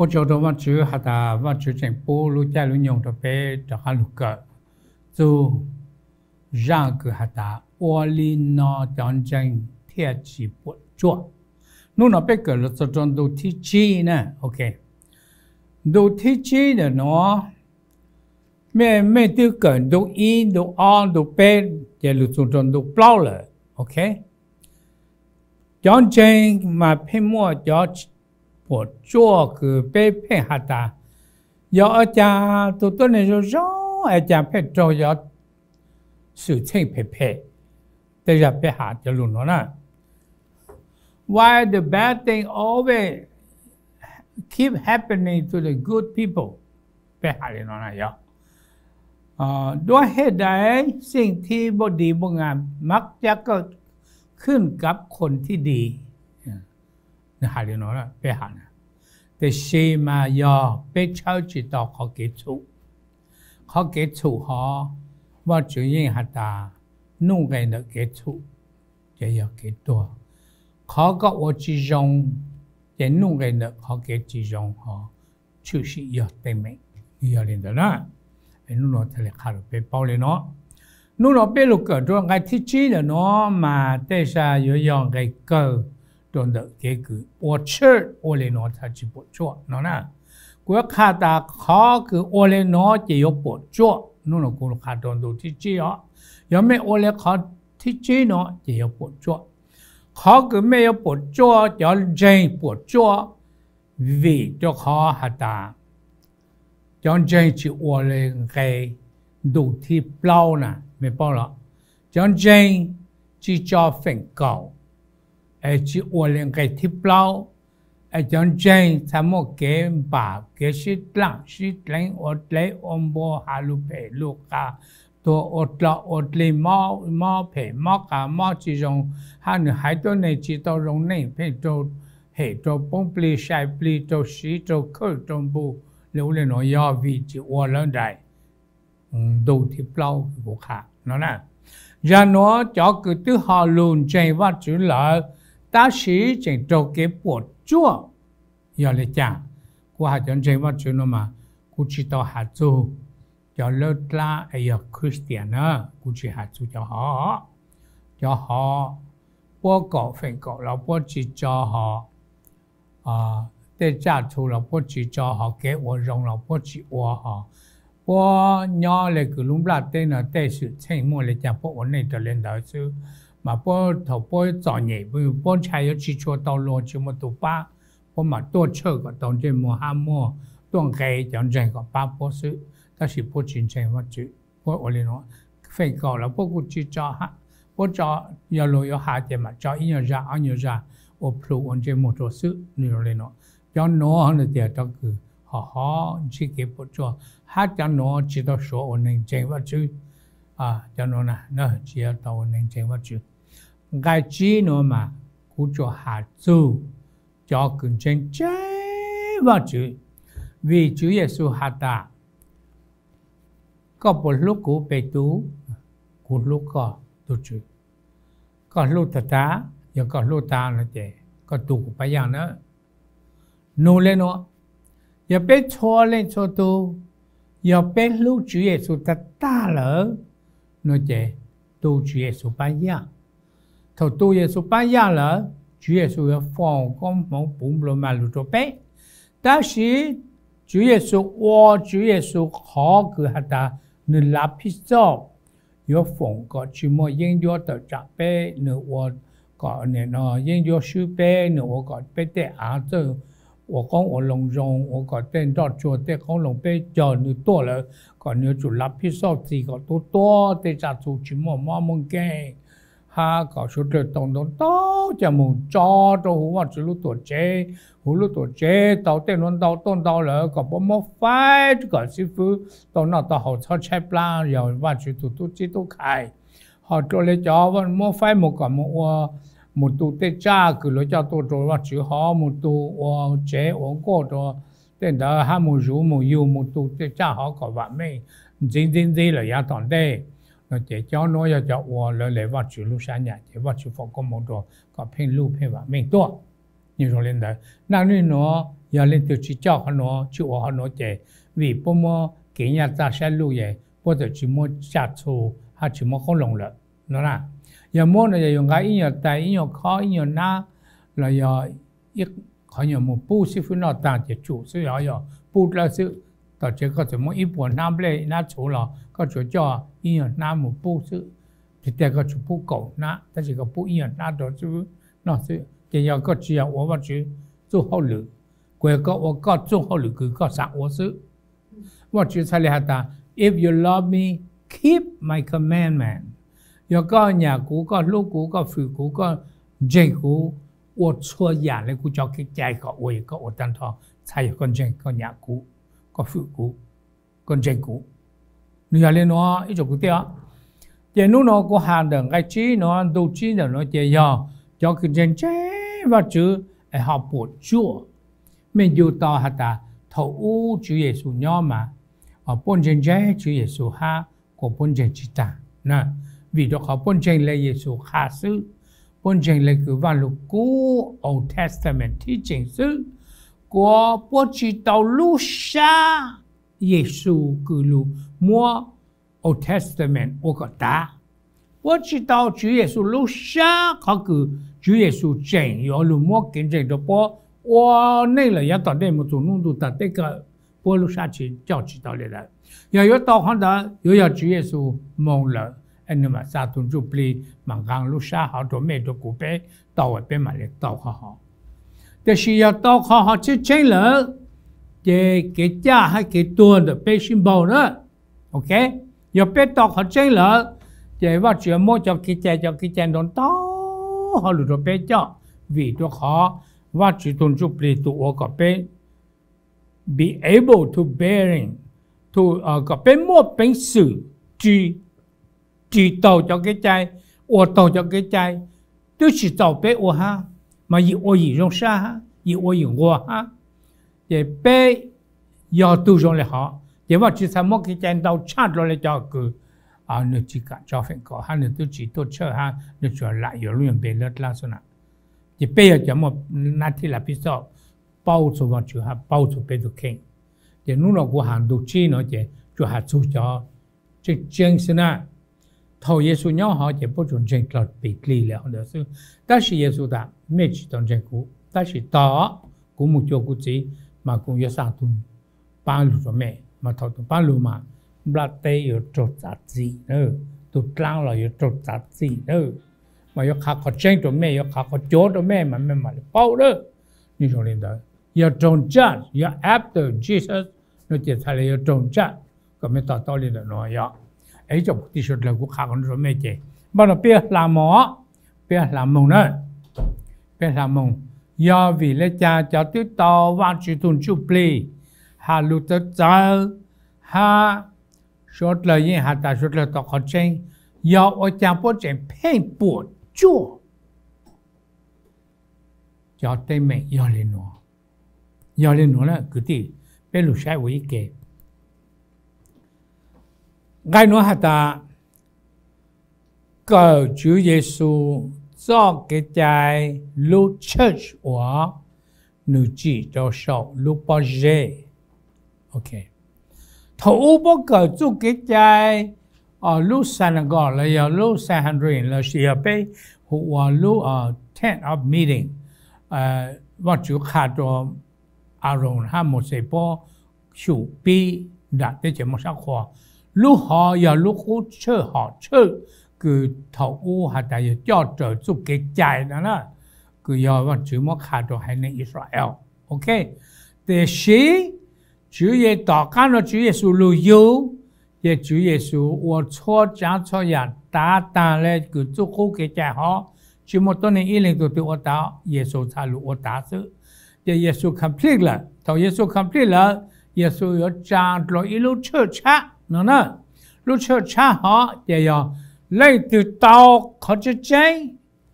Ua tsaug rau Vajtswv has tas Vajtswv tseem pub lub caij lub nyoog rau peb rov qab lug kawm txug zaaj kws has tas ua li no cov ntseeg thiaj tsi puam tsuaj. Hnub no peb kawm lug txug rau ntu thib tsib na. Ok, ntu thib tsib ntawm nuav, mej, mej twb kawm ntu ib, ntu ob, ntu peb, ces lug txug rau ntu plaub lawm. Ok, cov ntseeg mas pheej muaj cov puam tsuaj kws peb pheej has tas yog ua cas tug tuab neeg zoo zoo ua cas pheej raug cov xwm txheej phem phem. Tej zag peb has cov lug nuav na, why the bad thing always keep happening to the good people. Peb has li no na yog đuối hej đẩyสิ่งที่บ่ดีบ่งามมักจะเกิดขึ้นกับคนที่ดี. Nwg has li no peb has, tiam sis mas yog peb tshawb tsi tau qhov kev txhum. Qhov kev txhum hov, Vajtswv yeej has tas nuj nqes ntawm kev txhum ces yog kev tuag. Qhov koj ua tsi zoo ces nuj nqes ntawm qhov kev tsi zoo hov tshwm sim yog teeb meem. Yog li ntawd na, hnub no thiaj li qha rau peb paub li no. Hnub no peb lug kawm rua nqai thib tsib ntawm nuav mas tej zag yuav yog nqe kawg rua ntawm kev kws ua tshwj ua li nuav txhaj tsi puam tsuaj no na. Kuv yuav qha tas qhov kws ua li nuav ces yuav puam tsuaj. Hnub no kuv qha rua ntu thib tsib os, yog mej ua li qhov thib tsib nuav ces yuav puam tsuaj. Qhov kws mej yuav puam tsuaj, cov ntseeg puam tsuaj vim rua qhov has tas cov ntseeg tsi ua li nqe ntu thib plaub na, mej paub los? Cov ntseeg tsi tso feem kaum, es tsi ua li nqe thib plaub, es cov ntseeg txhaj muaj kev npam kev sib dlaaj sib dleev, ua dlev ua npua, has lug phem lug qas, tuag ua dlog ua dlig, mob phem mob qas mob tsi zoo, hab nwg haiv tuab neeg tsi tau zoo neej, pheej raug hem raug poob plig sai plig, raug siv raug khawj raug npug, li ub li nuav yog vim tsi ua lawv nraim ntu thib plaub kws kuv qha no na. Zag nuav cov kws twb ho lug ntseeg Vajtswv lawm tab sis tseem raug kev puam tsuaj yog li cas? Kuv has cov ntseeg Vajtswv no mas kuv tsi tau has txug cov lawb dlab es yog Christian na, kuv tsi has txug cov hov. Cov hov puab kaum feem kaum los puab tsi tso hov, tej tsaj txhu los puab tsi tso hov, kev ua zoo los puab tsi ua hov. Puab nyob le kws lub nplaj teb no tej xwm txheej muaj li cas puab ua neej raws li ntawd xwb. Mas puab thaum puab txom nyem puab ntshai yuav tsi tshua tau luag tsi muaj tug pab, puab mam tuaj tshawj kom tau ntsej muag hab muaj tuaj nqe cov ntseeg kom pab puab xwb, tab sis puab tsi ntseeg Vajtswv. Puab ua li no, feem kaum los puab kuj tsi tso, puab tso, yog luag yuav has ces mam tso ib nyuag zag ob nyuag zag ua plhu ua ntsej muag rua xwb. Nwg zoo li no, cov nuav nwg tias cov kws ho hov ntsib kev puam tsuaj, hab cov nuav tsi tau suav ua neeg ntseeg Vajtswv. Cov nuav tsi tau ua neeg ntseeg Vajtswv. Nqai tsib nuav mas kuv tsuas has txug cov kws ntseeg ntseeg Vajtswv, vim Tswv Yexus has tas, koj puas hlub kuv, Petus? Kuv hlub koj, tug Tswv. Koj hlub tag tag, yog koj hlub tag no ces koj tu kuv pab yaj na. Nug le nuav, yog peb txhua leej txhua tug, yog peb hlub Tswv Yexus tag tag lawm no ces tu Tswv Yexus pab yaj. Thaum tu Yexus pab yaj lawm, Tswv Yexus yuav foom koob hmoov puv nplua mag lug rua peb. Tab sis Tswv Yexus ua Tswv Yexus qhov kws has tas nwg lav phij xauj, yuav foom kom tsi muaj yeeb ncuab tawm tsaam peb, nwg ua kom yeeb ncuab swb peb, nwg ua kom peb tej av txawj ua qoob ua loo zoo, ua kom tej nroj tsuag tej qoob loo peb cog nwg tuaj lawm, kom nwg yuav tsum lav phij xauj txi kom tuab tuab tej tsaj txhu tsi muaj mob muaj nkeeg, hab kom suav dlawg tau ntau ntau coj moog tso rua huv Vajtswv lub tuam tsev, huv lub tuam tsev tau tej nuav ntau tuaj ntau lawm kom puab muab faib kom xib fwb tau noj tau haus txhob tshaib plab, yog Vajtswv tug tub txib tub khai. Ho dlua le cov muab faib moog kom moog ua, moog tu tej tsaj kws luag coj tuaj rua Vajtswv hov, moog tu ua tsev ua nkuaj rua tej ntawd, hab moog zuv moog yug moog tu tej tsaj hov kom vaam meej ntxiv ntxiv ntxiv lawm yav tom ntej no ces cov nuav yog cov ua lawv le Vajtswv lub sab nyam ces Vajtswv foom koob hmoov rua kom pheej luj pheej vaam meej tuaj. Nwg zoo le ntawd, naj nwg nuav Yog leej twg tsis coj qhov nuav, tsis ua qhov nuav ces vim puab muab kev nyaj txag saib luj es puab txawm tsis muab tsaj txhu hab tsis muab qoob loo lawm no na. Yog muab no yog yus nqa ib nyuag tais, ib nyuag khob, ib nyuag hnab los yog ib qhov nyuag mus pub xib fwb noj taag ces tsum xwb, yog pub dlawb xwb. Tom tsev koj txawm muab ib puas hnab nplej hnab txhuv los koj tsuas coj ib nyuag hnab mus pub xwb. Tiag tiag koj tsuas pub kaum hnab tab sis koj pub ib nyuag hnab rau xib fwb noj xwb. Ces yog koj tsis yog ua Vajtswv txuj hauj lwm, kuas yog koj ua koj txuj hauj lwm kws koj xav ua xwb. Vajtswv txhaj le has tas, If you love me, keep my commandment. Yog koj nyam kuv, koj hlub kuv, koj fwm kuv, koj ntseeg kuv, ua txhua yam le kuv cov kev cai kom ua, koj ua tag nrho, txhais yog koj ntseeg, koj nyam kuv, koj fwm kuv, koj ntseeg kuv. Nws yog le nuav ib tsoom kwv tij. Ces hnub no kuv has ntawm nqai tsib nuav, ntu tsib ntawm nuav ces yog cov kws ntseeg ntseeg Vajtswv es ho puam tsuaj. Mej ncu tau has tas thaum ub Tswv Yexus nyob mas puab ntseeg ntseeg Tswv Yexus hab kuas puab ntseeg tsis taag na, vim rau qhov puab ntseeg le Yexus qha xwb, puab ntseeg le kws Vaj Lug Kub Old Testament thib tseem xwb, kuas puab tsis tau lub sab Yexus kws lug muab Old Testament ua kom tav. Puab tsis tau Tswv Yexus lub sab qhov kws Tswv Yexus tseem yuav lug muab kev ntseeg rau puab ua neej lawm yav tom ntej mus txug hnub ntuj tag teb kawg, puab lub sab tsis coj tsis tau li lawm. Yog yuav tau qhov ntawd yuav yog Tswv Yexus moog lawm es nws mam xa tug ntsuj plig mam nqaa lub sab hov rau mej rau kuv peb tau, peb mam li tau qhov hov. Tiam sis yog tau qhov hov tseeb tseeb lawm, ces kev caj hab kev tuag ntawm peb sib npaug na. Ok, yog peb tau qhov tseeb lawm, ces Vajtswv muab cov kev cai, cov kev cai ntau ntau hauj lwm rau peb coj, vim rau qhov Vajtswv tug ntsuj plig tug ua kom peb be able to bearing, kom peb muaj peev xwm ris taug cov kev cai, ua taug cov kev cai twb tsis txaus peb ua hab, mas yim ua yim zoo sab hab, yim ua yim nquag hab. Ces peb yog tug zoo le hov, ces Vajtswv txhaj muab kev cai ntau tshaj dlua le cov kws nws tsis kam tso feem kaum hab nws twb tsis tuaj tshawj hab nws tsuas lam yuav lub nyuag npe lab dlab xwb na. Ces peb yog cov muaj nab thib lav pib xoj paub txug Vajtswv hab paub txug peb tug kheej. Ces hnub no kuv has ntu tsib no ces tsuas has txug cov tseeb tseeb xwb na. Thaum Yexus nyob hov ces puab tsuas ntseeg dlog pes dlig le hov ntawd xwb. Tab sis Yexus tas mej tsis tau ntseeg kuv, tab sis tog kuv mus cuag kuv Txiv mas kuv yuav xa tug paab lug rau mej. Mas thaum tug paab lug mas nplaj teb yuav raug txav txim, tug dlaab los yuav raug txav txim na, mas yuav qha qhov tseeb rau mej, yuav qha qhov cuav rau mej mas mej mam li paub lawm. Nws zoo li ntawd, yog raug judge, yog after Jesus no ces txhaj le yuav raug judge kom mej to taub li ntawm no yog. Es ib tsoom kwv tij suav dlawg, kuv qha qhov no rau mej ces npaj no peb yuav hla moog, peb yuav hla moog na. Peb hla moog, yog vim le caag cov twb tau Vajtswv tug ntsuj plig has lug txawv txawv hab suav dlawg yeej has tas suav dlawg tau qhov tseeb, yog ua caag puab tseem pheej puam tsuaj? Cov teeb meem yog le nuav, yog le nuav na kwv tij, peb lug saib ua ib ke. Nqai nuav has tas kawm Tswv Yexus txoj kev cai lub church uas nws tsim rau saum lub pob zeb. Thaum ub puab kawm txuj kev cai lub synagogue los yog lub Sanhedrin lossis yog peb hu ua lub tent of meeting. Vajtswv qha rua Aaron hab Mauxes puab xyum pib nram teb chaws Moob Sab Qhua. Lub hov yog lub qub tshawj hom tshawj kws thaum ub has tas yog coj raws txuj kev cai no na, kws yog Vajtswv muab qha rua haiv neeg Israel. Ok, tiam sis Tswv Ye, tom qab no Tswv Yexus lug yug, ces Tswv Yexus ua txhua tsaav txhua yaam tav taag le kws txuj qub kev cai hov, tsis muaj tuab neeg ib leeg tug twg ua tav, Yexus txhaj lug ua tav xwb. Ces Yexus complete lawm. Thaum Yexus complete lawm, Yexus yuav tsaa dlua ib lub tshawj tshab no na. Lub tshawj tshab hov ces yog leej twg tau qhov tseeb tseeb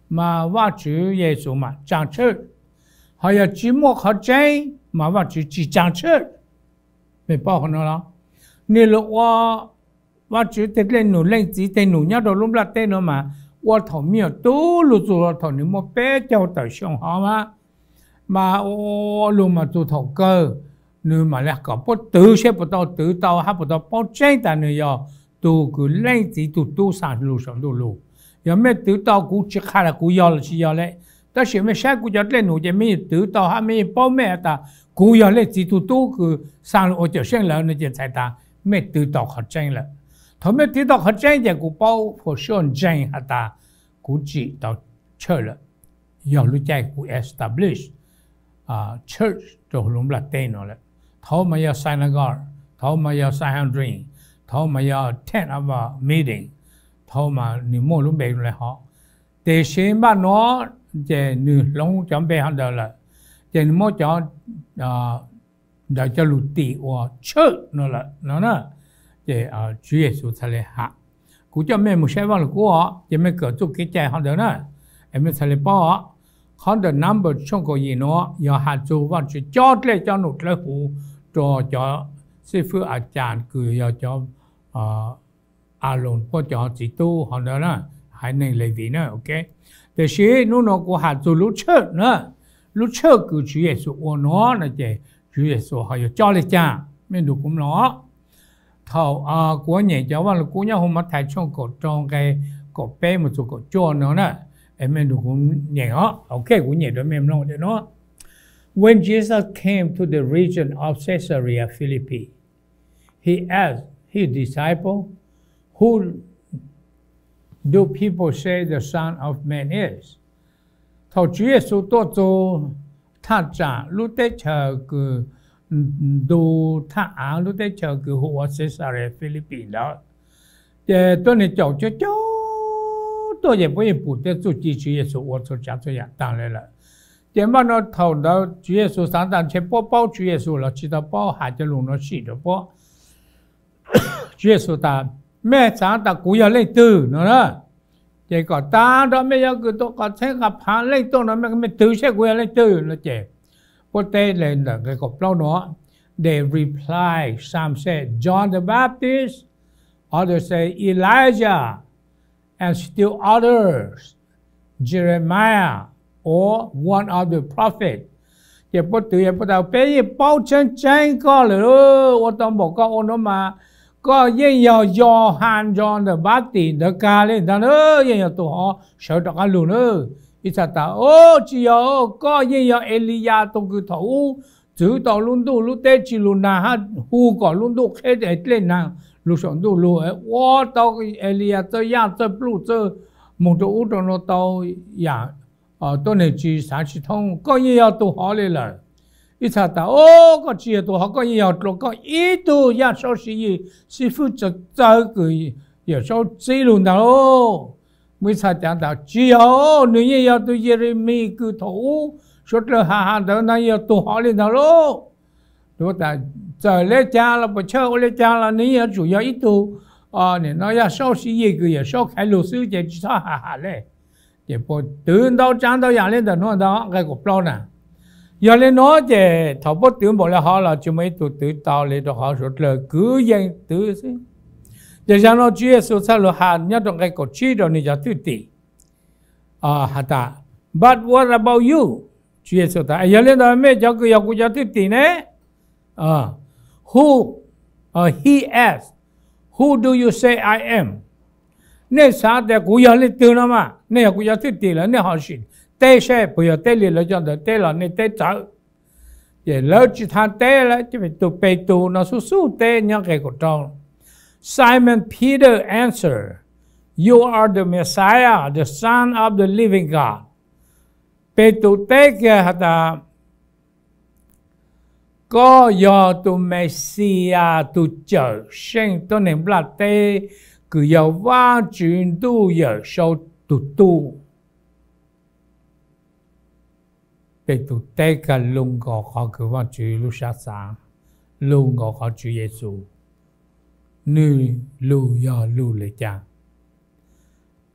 mas Vajtswv Yexus mam tsaa tshawj, ho yog tsis muaj qhov tseeb mas Vajtswv tsis tsaa tshawj. Mej paub qhov no los? Nwg lug ua Vajtswv tej dlej num, Leej Txiv tej num nyob rau lub nplaj teb no mas ua thaum me nyuam tub lug txug thaum nwg muaj peb caug tawm xyoo hov mas Mas ua lug mas txug thaum kawg nws mam li kom puab twv seb puas tau twv tau hab puas tau paub tseeb tas nws yog tug kws Leej Txiv tug Tub xa lug saum ntuj lug. Yog mej twv tau, kuv tsi qha tas kuv yog los tsi yog le, tab sis mej saib kuv cov dlej num ces mej yeej twv tau hab mej yeej paub mej has tas kuv yog Leej Txiv tug Tub kws xa lug ua Cawm Seej lawm no ces txhais tas mej twv tau qhov tseeb lawm. Thaum mej twv tau qhov tseeb ces kuv paub for sure ntseeg has tas kuv tsim tau church lawm. Yog lub caij kuv establish church rau huv lub nplaj teb no lawm. Thaum mas yog synagogue, thaum mas yog Sanhedrin, thaum mas yog tent of meeting, thaum mas nws muaj lub npe le hov. Tiam sis npaj no ces nws hloov cov npe hov ntawd lawm, ces nws muab cov ntawd coj lug tim ua church no lawm no na. Ces Tswv Yexus txhad le has, kuv coj mej mus saib Vaj Lug Kub os, ces mej kawm txuj kev cai hov ntawd na, es mej txhad le paub os. Qhov ntawm Number tshooj kaum yim nuav yog has txug Vajtswv cob dlej cob num dlawb huv rua cov xib fwb a cas kws yog cov Aloos puab cov txiv tub hov ntawd na, haiv neeg Levis na, ok. Tiam sis nub nua kuv has txug lub church na, lub church kws Tswv Yexus ua nuav no ces Tswv Yexus ho yuav cob le caag, mej nrug kuv mloog os. Thaum kuv nyem cov Vaj Lug Kub nyob huv Mathais tshooj kaum rau nqe kaum peb mus txug kaum cuaj no na, es mej nrug kuv nyem os, ok, kuv nyem rau mej mloog le nuav. When Jesus came to the region of Caesarea Philippi, he asked his disciples, Who do people say the Son of Man is? Thaum Tswv Yexus tuaj txug thaj tsam lub teb chaws kws ntu thaj aav, lub teb chaws kws hu ua Caesarea Philippi ntawd, ces tuab neeg caum coob coob tuaj ces puab yeej pum tej txuj ci Tswv Yexus ua txhua tsav txhua yam taag le lawm. Ces npaj no thaum ntawd Tswv Yexus xaav tas ntshe puab paub Tswv Yexus los tsi tau paub, has cov lug nuav sim rau puab. Tswv Yexus tas, mej xaav tas kuv yog leej twg no na? Ces kom tas nrho mej cov kws tuaj qhov txheeb qhov phav leej tuaj no, mej twv seb kuv yog leej twg no ces puab teb le ntawm nqe kaum plaub nuav, they reply, Some say John the Baptist, others say Elijah, and still others, Jeremiah or one of the prophets. Ces puab twv, puab tas peb yeej paub tseeb tseeb koj lawm, ua tau npaum koj ua nuav mas koj yeej yog Yauhas Nraug Npab Tim ntawd kag le ntag na, yeej yog tug hov sawv rov qaab lug na. Ib txhia tas, o, tsi yog, koj yeej yog Eliyas tug kws thaum ub txwv tau lub ntuj lub teb tsi lug nag hab hu kom lub ntuj qheb dlej nag lug saum ntuj lug, ua tau Eliyas txawj yaj txawj pluj txawj moog rau ub rau nuav tau yam tuab neeg tsi xaav tsi thoob, koj yeej yog tug hov le lawm. Ib txhia tas, o, koj tsi yog tug hov, koj yeej yog dlua koj ib tug yaj saub siv yig xib fwb txawv kws Yawm Saub txib lug ntag lauj. Muaj ib txhia cav tas, tsi yog, nwg yeej yog tug Yeremis kws thaum ub suav dlawg has has ntawd ntag, yog tug hov le ntag lauj. Txawm le caag los puas chawj ua le caag los nwg yeej yuav tsum yog ib tug, nim no yaj saub siv yig kws Yawm Saub khaiv lug xwb ces tsi txhob has has le. Ces puab twv ntau tsav ntau yam le ntawm nuav ntag, nqe kaum plaub na. Yog le nuav ces thaum puab twv npaum le hov los tsi muaj ib tug twv tau le rau qhov suav dlawg kwv yees twv xwb. Ces zag no Tswv Yexus txhaj lug has nyob rau nqe kaum tsib rau nwg cov thwj tim has tas, But what about you? Tswv Yexus tas, yog le ntawd mej cov kws yog kuv cov thwj tim ne? Who, he asked, Who do you say I am? Nej xaav tias kuv yog leej twg no mas? Nej yog kuv cov thwj tim lawm, nej ho sim teb seb puas yog teb li lawv cov ntawd teb los nej teb txawv. Ces lawv tsi txhob teb lawm, ces tug Petus no xub xub teb nyob nqe kaum rau. Simon Peter answered, You are the Messiah, the Son of the living God. Petus teb kiag has tas, Koj yog tus Mexiyas, tus Cawmseej tuab neeg nplaj teb, kws yog Vajtswv Ntuj Yawm Saub tug tub. Petus teb kag lug nkaus qhov kws Vajtswv lub sab xaav, lug nkaus qhov Tswv Yexus, nwg lug yog lug le caag.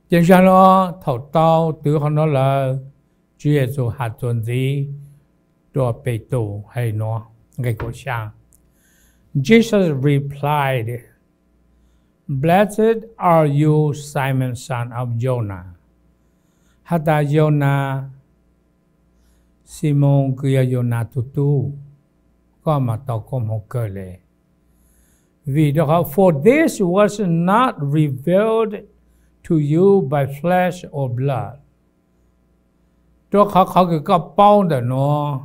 Ces zag no thaum tau twv qhov nuav lawm, Tswv Yexus has txuas ntxiv rua Petus hais nuav, nqe kaum xya, Jesus replied, Blessed are you, Simon, son of Jonah. Has tas, Yaunas, Ximoos kws yog Yonas tug tub, koj mas tau koob hmoov kawg le. Vim rau qhov for this was not revealed to you by flesh or blood. Rau qhov qhov kws koj paub ntawm nuav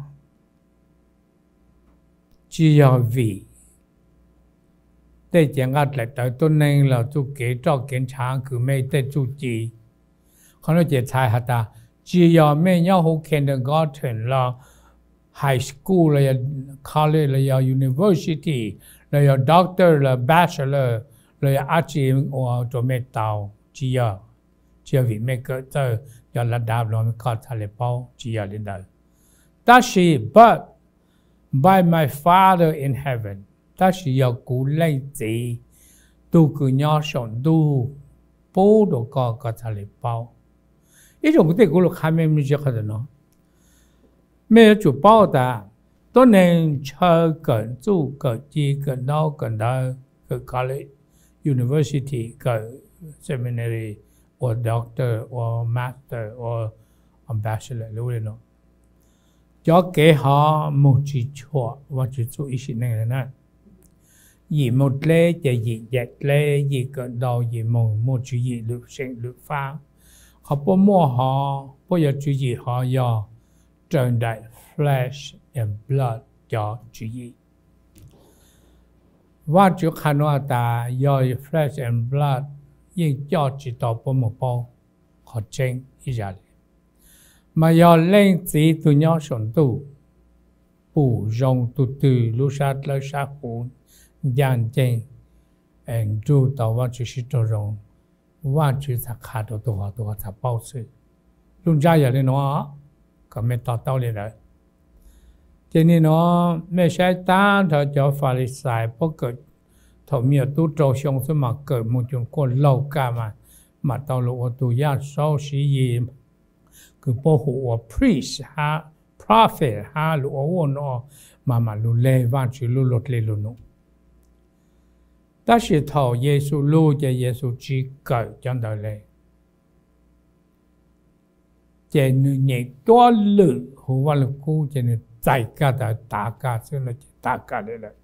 tsis yog vim tej cev nqaj dlaim tawv tuab neeg los txuj kev roj kev ntshav kws mej tej txuj ci. Qhov nuav ces txhais has tas tsis yog mej nyob huv kindergarten los high school los yog college los yog university los yog doctor los bachelor los yog dab tsi ua rau mej tau, tsis yog. Tsis yog vim mej kawm txawj cov lav dav los mej koj txhaj le paub, tsis yog li ntawd. Tab sis but by my Father in heaven, tab sis yog kuv Leej Txiv tug kws nyob saum ntuj pub rau koj, koj txhaj le paub. Ib tsoom kwv tij, kuv lug qha mej me ntsis qhov ntawm no. Mej yuav tsum paub tas tuab neeg ntshaw kawm txuj kawm ci, kawm ntaub kawm ntawv, kawm college, university, kawm seminary, ua doctor, ua master, ua bachelor, cov kev hov moog tsis tshuam Vaajtswv txuj ib sim neej le na. Yim moog dleb ces yim ncaim dleb, yim kawm ntau yim moog muaj tswv yim lwm seem lwm fab. Qhov puab muaj hov, puab yuav tswv yim hov yog raws nraim flesh and blood cov tswv yim. Vaajtswv qha nuav tas yog flesh and blood yeej coj tsis tau puab moog paub qhov tseeb ib zag le. Mas yog Leej Txiv tug nyob saum ntuj pum zoo tug twg lub sab dlawb sab huv ncaaj nceeg, nrug tau Vaajtswv sib raug zoo, Vaajtswv txhaj qha rau tug hov, tug hov txhaj paub xwb. Lub ntsab yog le nuav, kom mej to taub le ntawd. Ces nim no mej saib taag nrho cov Falixais puab kawm thaum me nyuam tub rau xyoo xwb mas kawm moog cuag kuaj laug kag mas, mam tau lug ua tug yaj saub Siv Yis kws puab hu ua priest hab prophet hab lug ua ua no mas mam lug le Vaajtswv lub luag dlej lug num. Tab sis thaum Yexus lug ces Yexus tsis kawm cov ntawd le. Ces nwg nyem cuab lwm huv Vaaj Lug Kub ces nwg txais kag tas tav kag xwb no ces tav kag le lawm.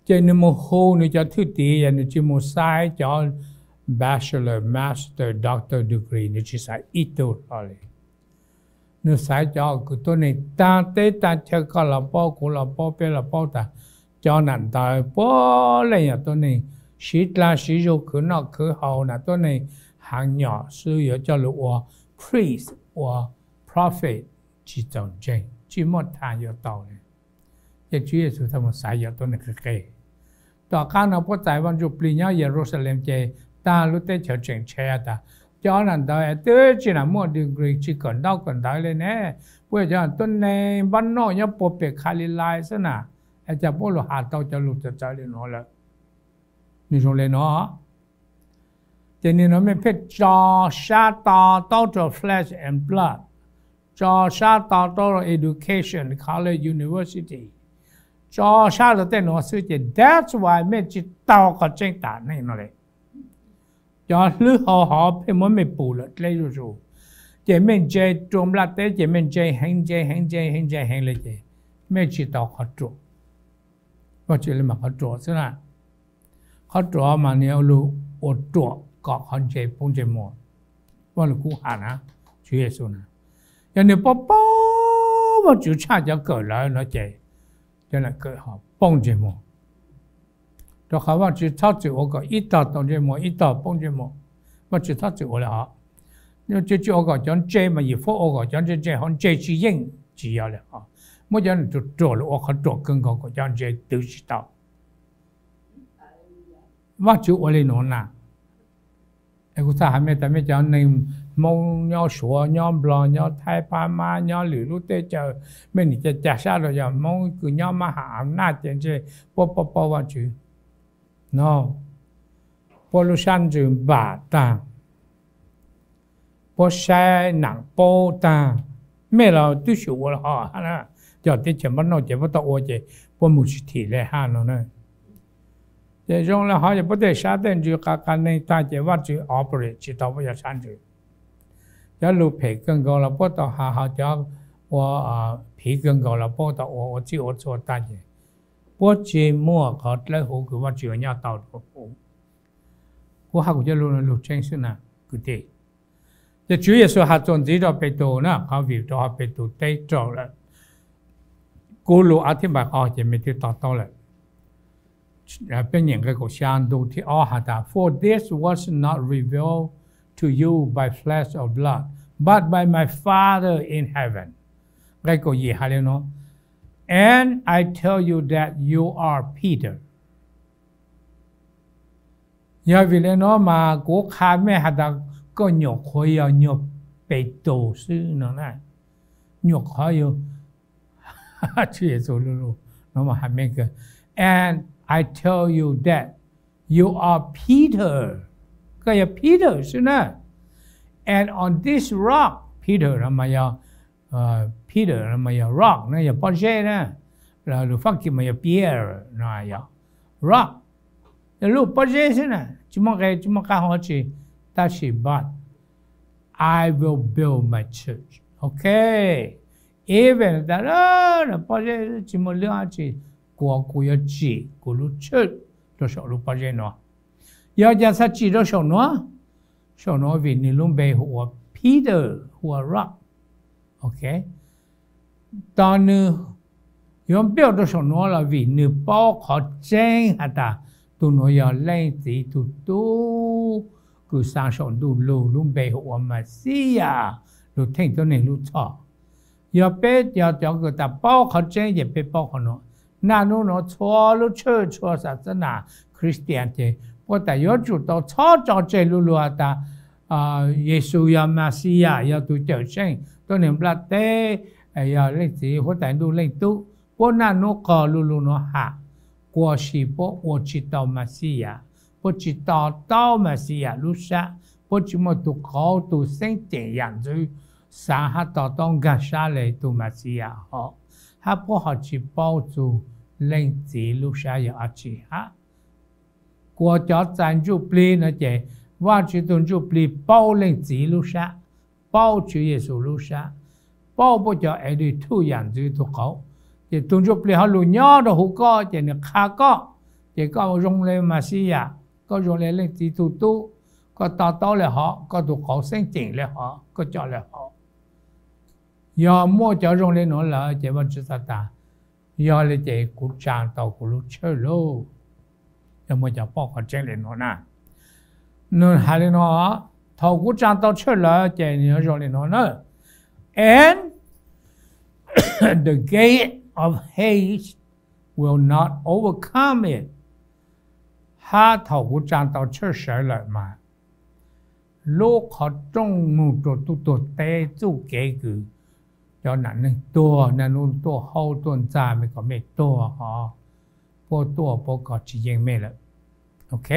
Ces nwg moog hu nwg cov thwj tim, yog nwg tsis moog xaiv cov bachelor, master, doctor degree, nwg tsis xaiv ib tug hlo le. Nwg xaiv cov kws tuab neeg taag teb taag chaw, koj los paub, kuv los paub, peb los paub tas cov nam ntawd puab leej yog tuab neeg siv dlaag siv zug khwv noj khwv haus, nam tuab neeg haav nyom xwb, yuav coj lug ua priest, ua prophet tsis txaus ntseeg, tsis muaj thaaj yuav tau le. Ces Tswv Yexus txhaj moog xaiv cov tuab neeg qis qis. Tom qaab no puab txais Vaaj Ntsuj Plig nyob Yeluxalees ces taag lub teb chaws tseem tshev tas cov nam ntawd twb tsis nam muaj degree, tsis kawm ntaub kawm ntawv le ne, puab yog cov tuab neeg npab noj nyob puag pem Kalilais xwb na, es cas puab lug has tau cov lug txawv txawv le nuav lawm. Nwg zoo le nuav. Ces nim no mej pheej tso sab to taub rua flesh and blood, tso sab to taub rua education, college, university, tso sab rua tej nuav xwb ces that's why mej tsis tau qhov tseeb tas neej no le. Cov hlwb hau hov pheej muab mej pum lawm dleb zuj zus, ces mej ntse rua nplaj teb ces mej ntse heev ntse heev ntse heev ntse heev le ces mej tsis tau qhov ruam. Vaajtswv le maam qhov ruam xwb na. Qhov ruam mas nwg lug ua ruam kom qhov ntse poob ntsej muag. Vaaj Lug Kub has na, Tswv Yexus na, yog nwg paub paub Vaajtswv tshaj cov kawm lawm no ces cov nam kawm ho poob ntsej muag. Rua qhov Vaajtswv txhob txwm ua kom ib tog tau ntsej muag ib tog poob ntsej muag. Vaajtswv txhob txwm ua le hov. Tsis ua kom cov ntse mas yim foob ua kom cov ntse ntse ho ntse tsis yeej, tsis yog le hov. Muab cov nam ruam ruam lug ua qhov ruam kawg nkaus kom cov ntse twv tsis tau. Vaajtswv ua le nuav na. Es kuv txhaj has mej tas mej cov neeg Hmoob nyob Suav, nyob Nplog, nyob Thaib, Phab Mab, nyob lwm lub teb chaws, mej nim ca ca sab rua yog Hmoob kws nyob mab ham av naj ces ntshe puab paub paub Vaajtswv no. Puab lub sab ntsws npam taag, puab saib nam paub taag, mej los twb xyum ua le hov hab na. Cov teb chaws npab noj ces puab tau ua ces puab moog tsis thim le hab no na. Ces zoo le hov ces puab tej sab tej ntsws qa qa neeg taag ces Vaajtswv operate tsis tau puab cov sab ntsws. Cov lug phem kawg nkaus los puab tau has, ho cov ua phiv kawg nkaus los puab tau ua ua txij ua txhua tag ces puab tsis muaj qhov dlawb huv kws Vajtswv yuav nyob tau rua puab. Kuv has kuv cov lug lug tseeb xwb na kwv tij. Ces Tswv Yexus has txuas ntxiv rau Petus na, qhov vim rau qhov Petus teb raug lawm, kuv lug av thib npais qhov ces mej twb to taub lawm. Peb nyeem nqe kaum xya ntu thib ob has tas, For this was not revealed to you by flesh or blood, but by my Father in heaven. Nqe kaum yim has le nuav, And I tell you that you are Peter. Yog vim le nuav mas kuv qha mej has tas koj nyuam qhuav yog nyuag Petus xwb no na. Nyuam qhuav yog, Tswv Yexus lug lug no mas has mej kawg, And I tell you that you are Peter. Koj yog Peter xwb na. And on this rock, Peter no mas yog, Peter no mas yog rock na, yog pob zeb na. Lug Fab Kis mas yog Pierre no yog rock, yog lub pob zeb xwb na, tsis muaj nqe tsis muaj qab hau tsi. Tab sis but I will build my church. Ok, even tas pob zeb tsis muaj lub dab tsi, kuas kuv yuav tsim kuv lub church rau saum lub pob zeb nuav. Yog cas txhaj tsim rau saum nuav? Saum nuav vim nwg lub npe hu ua Peter, hu ua rock. Ok, tos nwg yuav build rau saum nuav los vim nwg paub qhov tseeb has tas tug nuav yog Leej Txiv tug tub kws xa saum ntuj lug, lub npe hu ua Mexiyas, lug theej tuab neeg lub txhoj. Yog peb yog cov kws tas paub qhov tseeb ces peb paub qhov nuav. Naj nub nuav txhua lub tshwj txhua xas xab nas Christian ces puab tas yuav tsum tau txhob tso tseg lu lug has tas Yexus yog Mexiyas, yog tug cawm seej tuab neeg nplaj teb, yog Leej Txiv huab tais ntuj Leej Tub. Puab naj nub qog lu lug nuav has, kuas sis puab ua tsis tau Mexiyas, puab tsis to taub Mexiyas lub sab, puab tsis muaj tug qauv tug xeeb ceem yam ntxwv xaav hab to taub nkaag sab le tug Mexiyas hov, hab puab ho tsis paub txug Leej Txiv lub sab yog dab tsi hab. Kuas cov txais ntsuj plig no ces Vaajtswv tug ntsuj plig paub Leej Txiv lub sab, paub Tswv Yexus lub sab, paub puab cov Ev Dwj Thuj yam ntxwv tug qauv. Ces tug ntsuj plig ho lug nyob rau huv koj ces nwg qha koj, ces koj zoo le Mexiyas, koj zoo le Leej Txiv tug tub, koj to taub le hov, koj tug qauv xeeb ceem le hov, koj coj le hov. Yog muaj cov zoo le nuav lawm ces Vaajtswv txhaj tas, yog le ces kuv tsaa tau kuv lub tshawj lauj. Yog muaj cov paub qhov tseeb le nuav na, nwg has le nuav, thaum kuv tsaa tau tshawj lawm ces nwg yuav zoo le nuav na, And the gate of Hades will not overcome it. Hab thaum kuv tsaa tau tshawj sawv lawm mas lub qhov rooj moog rua tub tuag teb txuj kev kws cov nam neeg tuag naj nub tuaj haub tuaj ntxag mej kom mej tuag hov, puab tuaj puab kov tsis yeej mej lawm. Ok,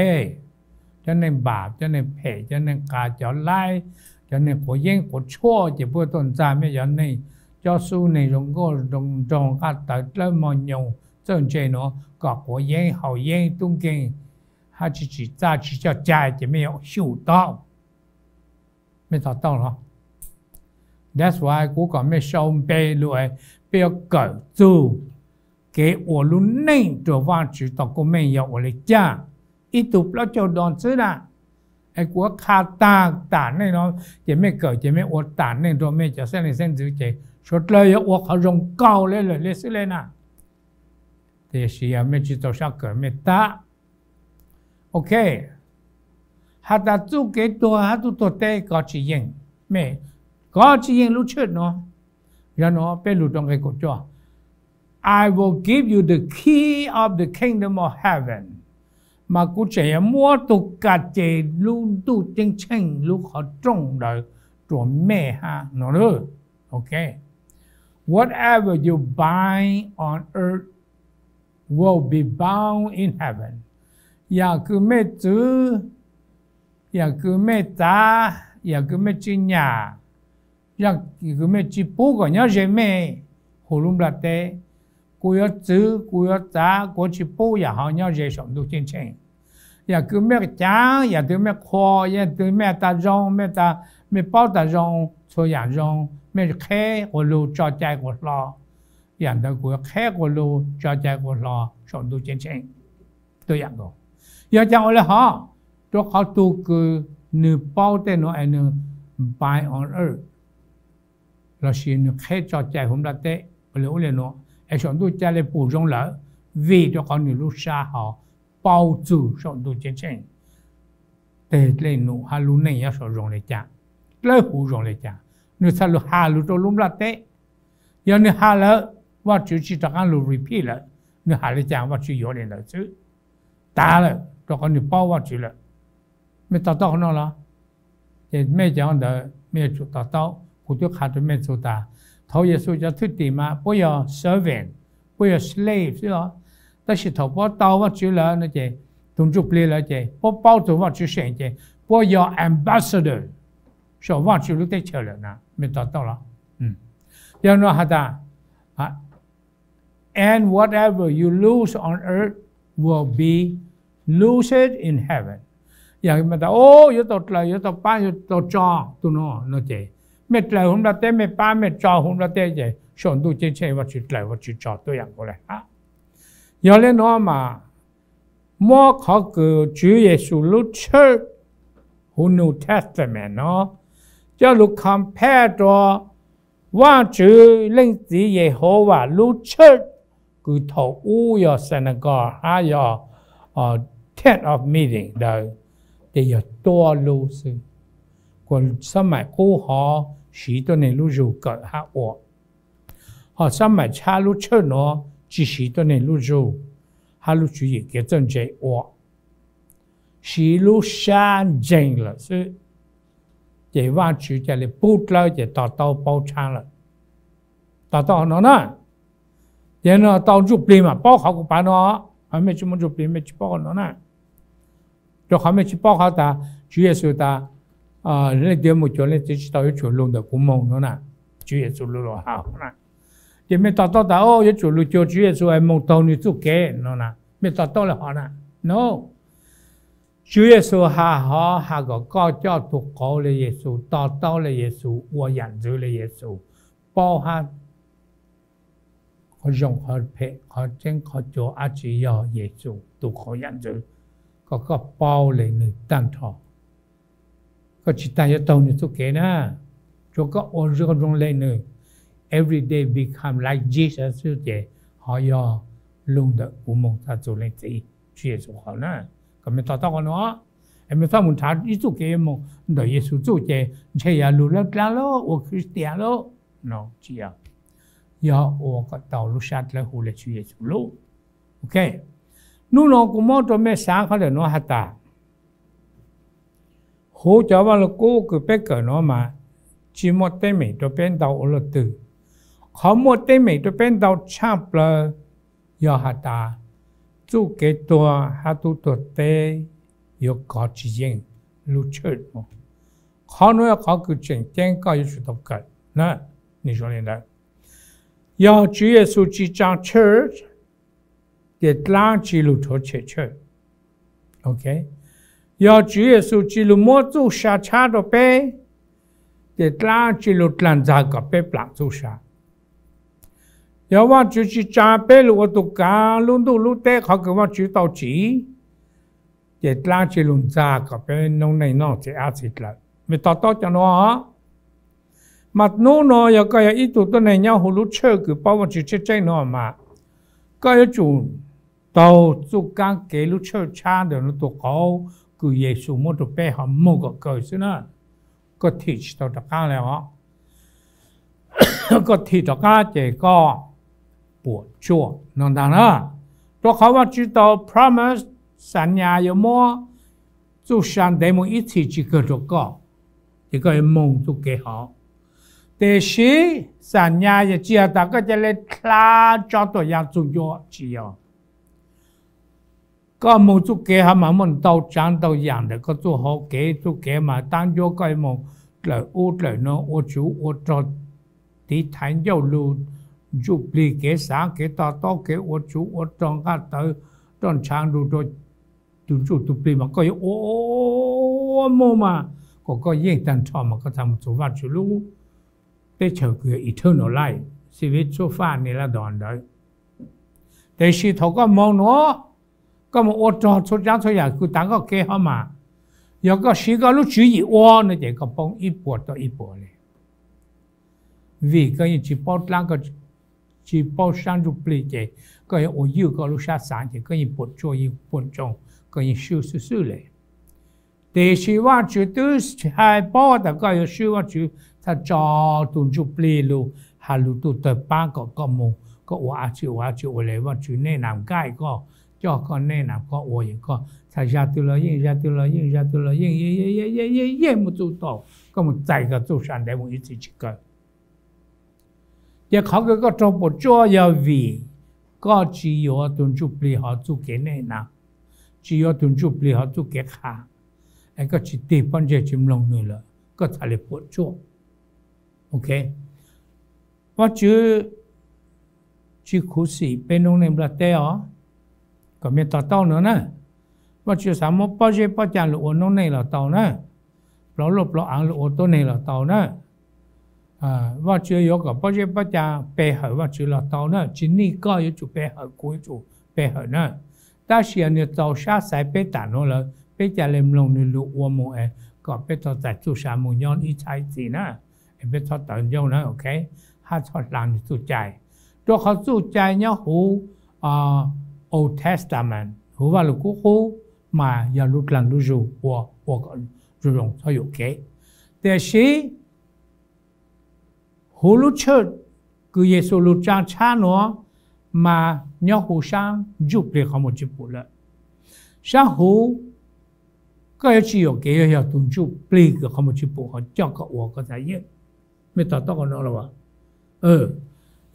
cov neeg npam, cov neeg phem, cov neeg qas, cov laib, cov neeg quav yeeb quav tshuaj ces puab tuaj ntxag mej cov neeg cob xub, neeg zoo nkauj zoo nraug, nqaj tawv dlawb mog nyoos txawj ntse nuav kom quav yeeb haus yeeb tub nkeeg hab tsis tsim txaj tsis coj cai ces mej yuav xyum tau. Mej to taub los? That's why kuv kom mej sau npe lug, peb yuav kawm txug kev ua lub neej rua Vaajtswv tau koob meej yog ua le caag. Ib tug plaub caug dos xwb na, es kuv qha taag tam neej no, ces mej kawm ces mej ua tam neej rua mej cov xeeb leej xeeb ntxwv ces suav dlawg yuav ua qhov zoo nkaus le lawm le xwb le na. Tiam sis yog mej tsis txaus sab kawm mej tab. Ok, has tas txuj kev tuag hab tub tuag teb kov tsis yeej, mej kov tsis yeej lub tshawj nuav. Yog nuav peb lug rua nqe kaum cuaj, I will give you the key of the kingdom of heaven. Mas kuv tseem yuav muab tug kab ces lub ntuj ceeb tsheej lub qhov rooj ntawd rua mej hab no. Ok, whatever you bind on earth will be bound in heaven. Yam kws mej txwv, yam kws mej txav, yam kws mej tsis nyam, yam kws mej tsis pub kom nyob ze mej huv lub nplaj teb, kuv yuav txwv, kuv yuav txav, kuv tsis pub yam hov nyob ze saum ntuj ceeb tsheej. Yam kws mej caav, yam twg mej qhuas, yam twg mej tas zoo, mej paub tas zoo, txhua yam zoo, mej qheb quas lug tso cai quas hlo, yam ntawd kuv qheb quas lug tso cai quas hlo saum ntuj ceeb tsheej tuaj yam nkaus. Yog caag ua le hov? Rua qhov tug kws nwg paub tej nuav es nwg bind on earth, lossis nwg qheb tso cai huv nplaj teb ua le ub le nuav, es saum ntuj ca le pum zoo lawm, vim rua qhov nwg lub sab ho paub txug saum ntuj ceeb tsheej tej dlej num hab lub neej nyob saum zoo le caag, dlawb huv zoo le caag, nwg txhaj lug has lug rua lub nplaj teb. Yog nwg has lawm, Vajtswv tsi rov qaab lug repeat lawm, nwg has le caag Vajtswv yuav le ntawd xwb. Tag lawm rua qhov nwg paub Vajtswv lawm. Mej to taub qhov no los? Ces mej cov ntawd mej yuav tsum to taub, kuv twb qha rua mej txug tas, thaum Yexus cov thwj tim mas puab yog servant, puab yog slave xwb os. Tab sis thaum puab tau Vajtswv lawm no ces, tug Ntsuj Plig lawm ces puab paub txug Vajtswv seem ces puab yog ambassador saum Vajtswv lub teb chaws lawm na, mej to taub los? Yog no has tas, and whatever you loose on earth will be loosed in heaven. Yog tas, o, yuav tau dlaws, yuav tau pab, yuav tau tso tug no no ces, mej dlaws huv nplaj teb, mej pab, mej tso huv nplaj teb ces saum ntuj ceeb tsheej Vajtswv dlaws Vajtswv tso tuaj yam nkaus le hab. Yog le nuav mas, muab qhov kws Tswv Yexus lub church huv New Testament no coj lug compare rua Vajtswv Leej Txiv Yehauvas lub church kws thaum ub yog synagogue hab yog tent of meeting ntawd, ces yog tuab lub xwb. Kuas xab maim qub ho siv tuab neeg lub zug kawm hab ua, ho xab maim tshab lub church nuav tsi siv tuab neeg lub zug hab lub tswv yim kev txawj ntse ua, siv lub sab ntseeg lawm xwb. Ces Vajtswv ca le pub dlawb ces to taub paub tshaab lawm. To taub qhov no na. Ces no tau Ntsuj Plig mas paub qhov kuv pav no, mej tsi muaj Ntsuj Plig mej tsi paub qhov no na. Rua qhov mej tsi paub qhov tas Tswv Yexus tas, leej twg moog cuag leej txiv tsi tau yuav tsum lug ntawm kuv moog no na. Tswv Yexus lug lug has na. Ces mej to taub tas, o, yuav tsum lug cuag Tswv Yexus es moog taug nwg txuj kev no na, mej to taub le hov na? No. Tswv Yexus has hov has kom koj coj tug qauv le Yexus, to taub le Yexus, ua yam ntxwv le Yexus, paub hab qhov zoo qhov phem qhov tseeb qhov cuav dlaab tsi yog Yexus tug qauv yam ntxwv, kom koj paub le nwg taag nrho. Koj tsi taag yuav taug nwg txuj kev na, tsuav koj ua zoo le nwg, every day become like Jesus xwb ces ho yog lug ntawm kuv moog txug leej txiv Tswv Yexus qhov na. Kom mej to taub qhov no, es mej txhob moog nrhav ib txuj kev yuav moog ntawm Yexus txuj ces ntshe yog lug dlaab dlaab lawm, ua Christian lawm no, tsi yog. Yog ua kom tau lub sab dlawb huv le Tswv Yexus lub. Ok, hnub no kuv muab rua mej xaav qhov ntawm nuav has tas, huv cov Vaj Lug Kub kws peb kawm nuav mas tsi muaj teeb meem rua peb ntau ua luaj twg. Qhov muaj teeb meem rua peb ntau tshaj plawg yog has tas txuj kev tuag hab tub tuag teb yuav kov tsi yeej lub church. Qhov nuav yog qhov kws tseem ceeb koj yuav tsum tau kawm na. Nwg zoo le ntawd, yog Tswv Yexus tsi tsaa church, ces dlaab tsi lug rhuav tshem church. Ok, yog Tswv Yexus tsi lug muab txuj sa tshab rua peb, ces dlaab tsi lug dlaag ntxag kom peb plam txuj sa. Yog Vajtswv tsi tsaa peb lug ua tug kaav lub ntuj lub teb qhov kws Vajtswv tau tsim, ces dlaab tsi lug ntxag kom peb noob neej noj txiv ab txiv dlawg. Mej to taub cov nuav. Mas hnub no yog koj yog ib tug tuab neeg nyob huv lub church kws paub Vajtswv tseeb tseeb nuav mas, koj yuav tsum taug txuj kaab kev lub church tshab ntawm nuav tug qauv kws Yexus muab rua peb ho moog kom kawg xwb na. Koj thim tsi tau rov qaab le os. Koj thim rov qaab ces koj puam tsuaj no ntaag na. Rua qhov Vajtswv tau promise, xam nyas yuav muab txuj sa ntev moog ib txhis tsi kawg rua koj, ces koj yuav moog txuj kev hov. Tiam sis xam nyas yog tsi yog tas koj ca le dlha tso tuam yaam txug ncua, tsi yog. Koj moog txuj kev hov mas muaj ntau tsaav ntau yaam ntawm koj txuj hauv kev. Txuj kev mas taab ncuab koj yuav moog dlawm ub dlawm no, ua tsuv ua rog, tiv thaiv ncauj lug, ntsuj plig kev xaav kev to taub kev ua tsuv ua rog nqaj tawv, roj ntshav nrug rua tug ntsuj tug plig mas koj yuav ua moog mas kom koj yeej taag nrho mas koj txhad moog txug Vajtswv lub teb chaws kws yog eternal life, xib fwb txhua faj ni lab dos ntawd. Tiam sis thaum koj moog nuav, koj moog ua rog txhua tsav txhua yam kws tav koj kev hov mas, yog koj siv koj lub tswv yim ua no ces koj poob ib puas tau ib puas li. Vim koj yeej tsis paub dlaab, koj tsis paub sab ntsuj plig ces koj yuav ua ywj koj lub sab xaav ces koj yeej puam tsuaj yeej puam ntsoog, koj yeej swb xwb xwb le. Tiam sis Vajtswv twb hais paub tas koj yuav swb Vajtswv txhaj tso tug ntsuj plig lug has lug tug tawg paab kom koj moog koj ua dlaab tsi ua dlaab tsi ua le Vajtswv nej nam nkaij koj, coj koj nej nam koj ua yeej koj txhaj zaj twg los yeej zaj twg los yeej zaj twg los yeej yeej yeej yeej muaj txuj tau, koj moog txais koj txuj sa ntev moog ib txhis tsis kawg. Ces qhov kws koj raug puam tsuaj yog vim koj tsis yuav tug ntsuj plig hov txuj kev nej nam, tsis yuav tug ntsuj plig hov txuj kev qha, es koj tsis tig pob ntseg tsis mloog nwg lawm koj txhaj le puam tsuaj. Ok, Vajtswv tsis khuv xim peb noob neej nplaj teb os, kom mej to taub no na. Vajtswv xav muab pob zeb pob caa lug ua noob neej los tau na, plov luaj plov aav lug ua tuab neeg los tau na. Vajtswv yuav kom pob zeb pob caa pe hawm Vajtswv los tau na, tsis nij koj yuav tsum pe hawm kuv yuav tsum pe hawm na. Tab sis nwg txaus sab xaiv peb tam nuav lawm peb ca le mloog nwg lug ua moog es kom peb tau txais txuj sa moog nyob ib txhab ib txhis na, es peb txhob tawv ncauj na, ok, hab txhob hla nwg txuj cai. Rua qhov txuj cai nyob huv Old Testament huv Vajluskub Qub mas yog lub dlaag lub zug ua ua kom zoo zoo txhob yuam kev. Tiam sis huv lub tshwj kws Yexus lug tsaa tshab nuav mas nyob huv sab ntsuj plig qhov muag tsis pum lawm. Sab huv koj yuav tsis yuam kev yog yog tug ntsuj plig kws qhov muag tsis pum ho coj koj ua koj txhaj yeej. Mej to taub qhov no los?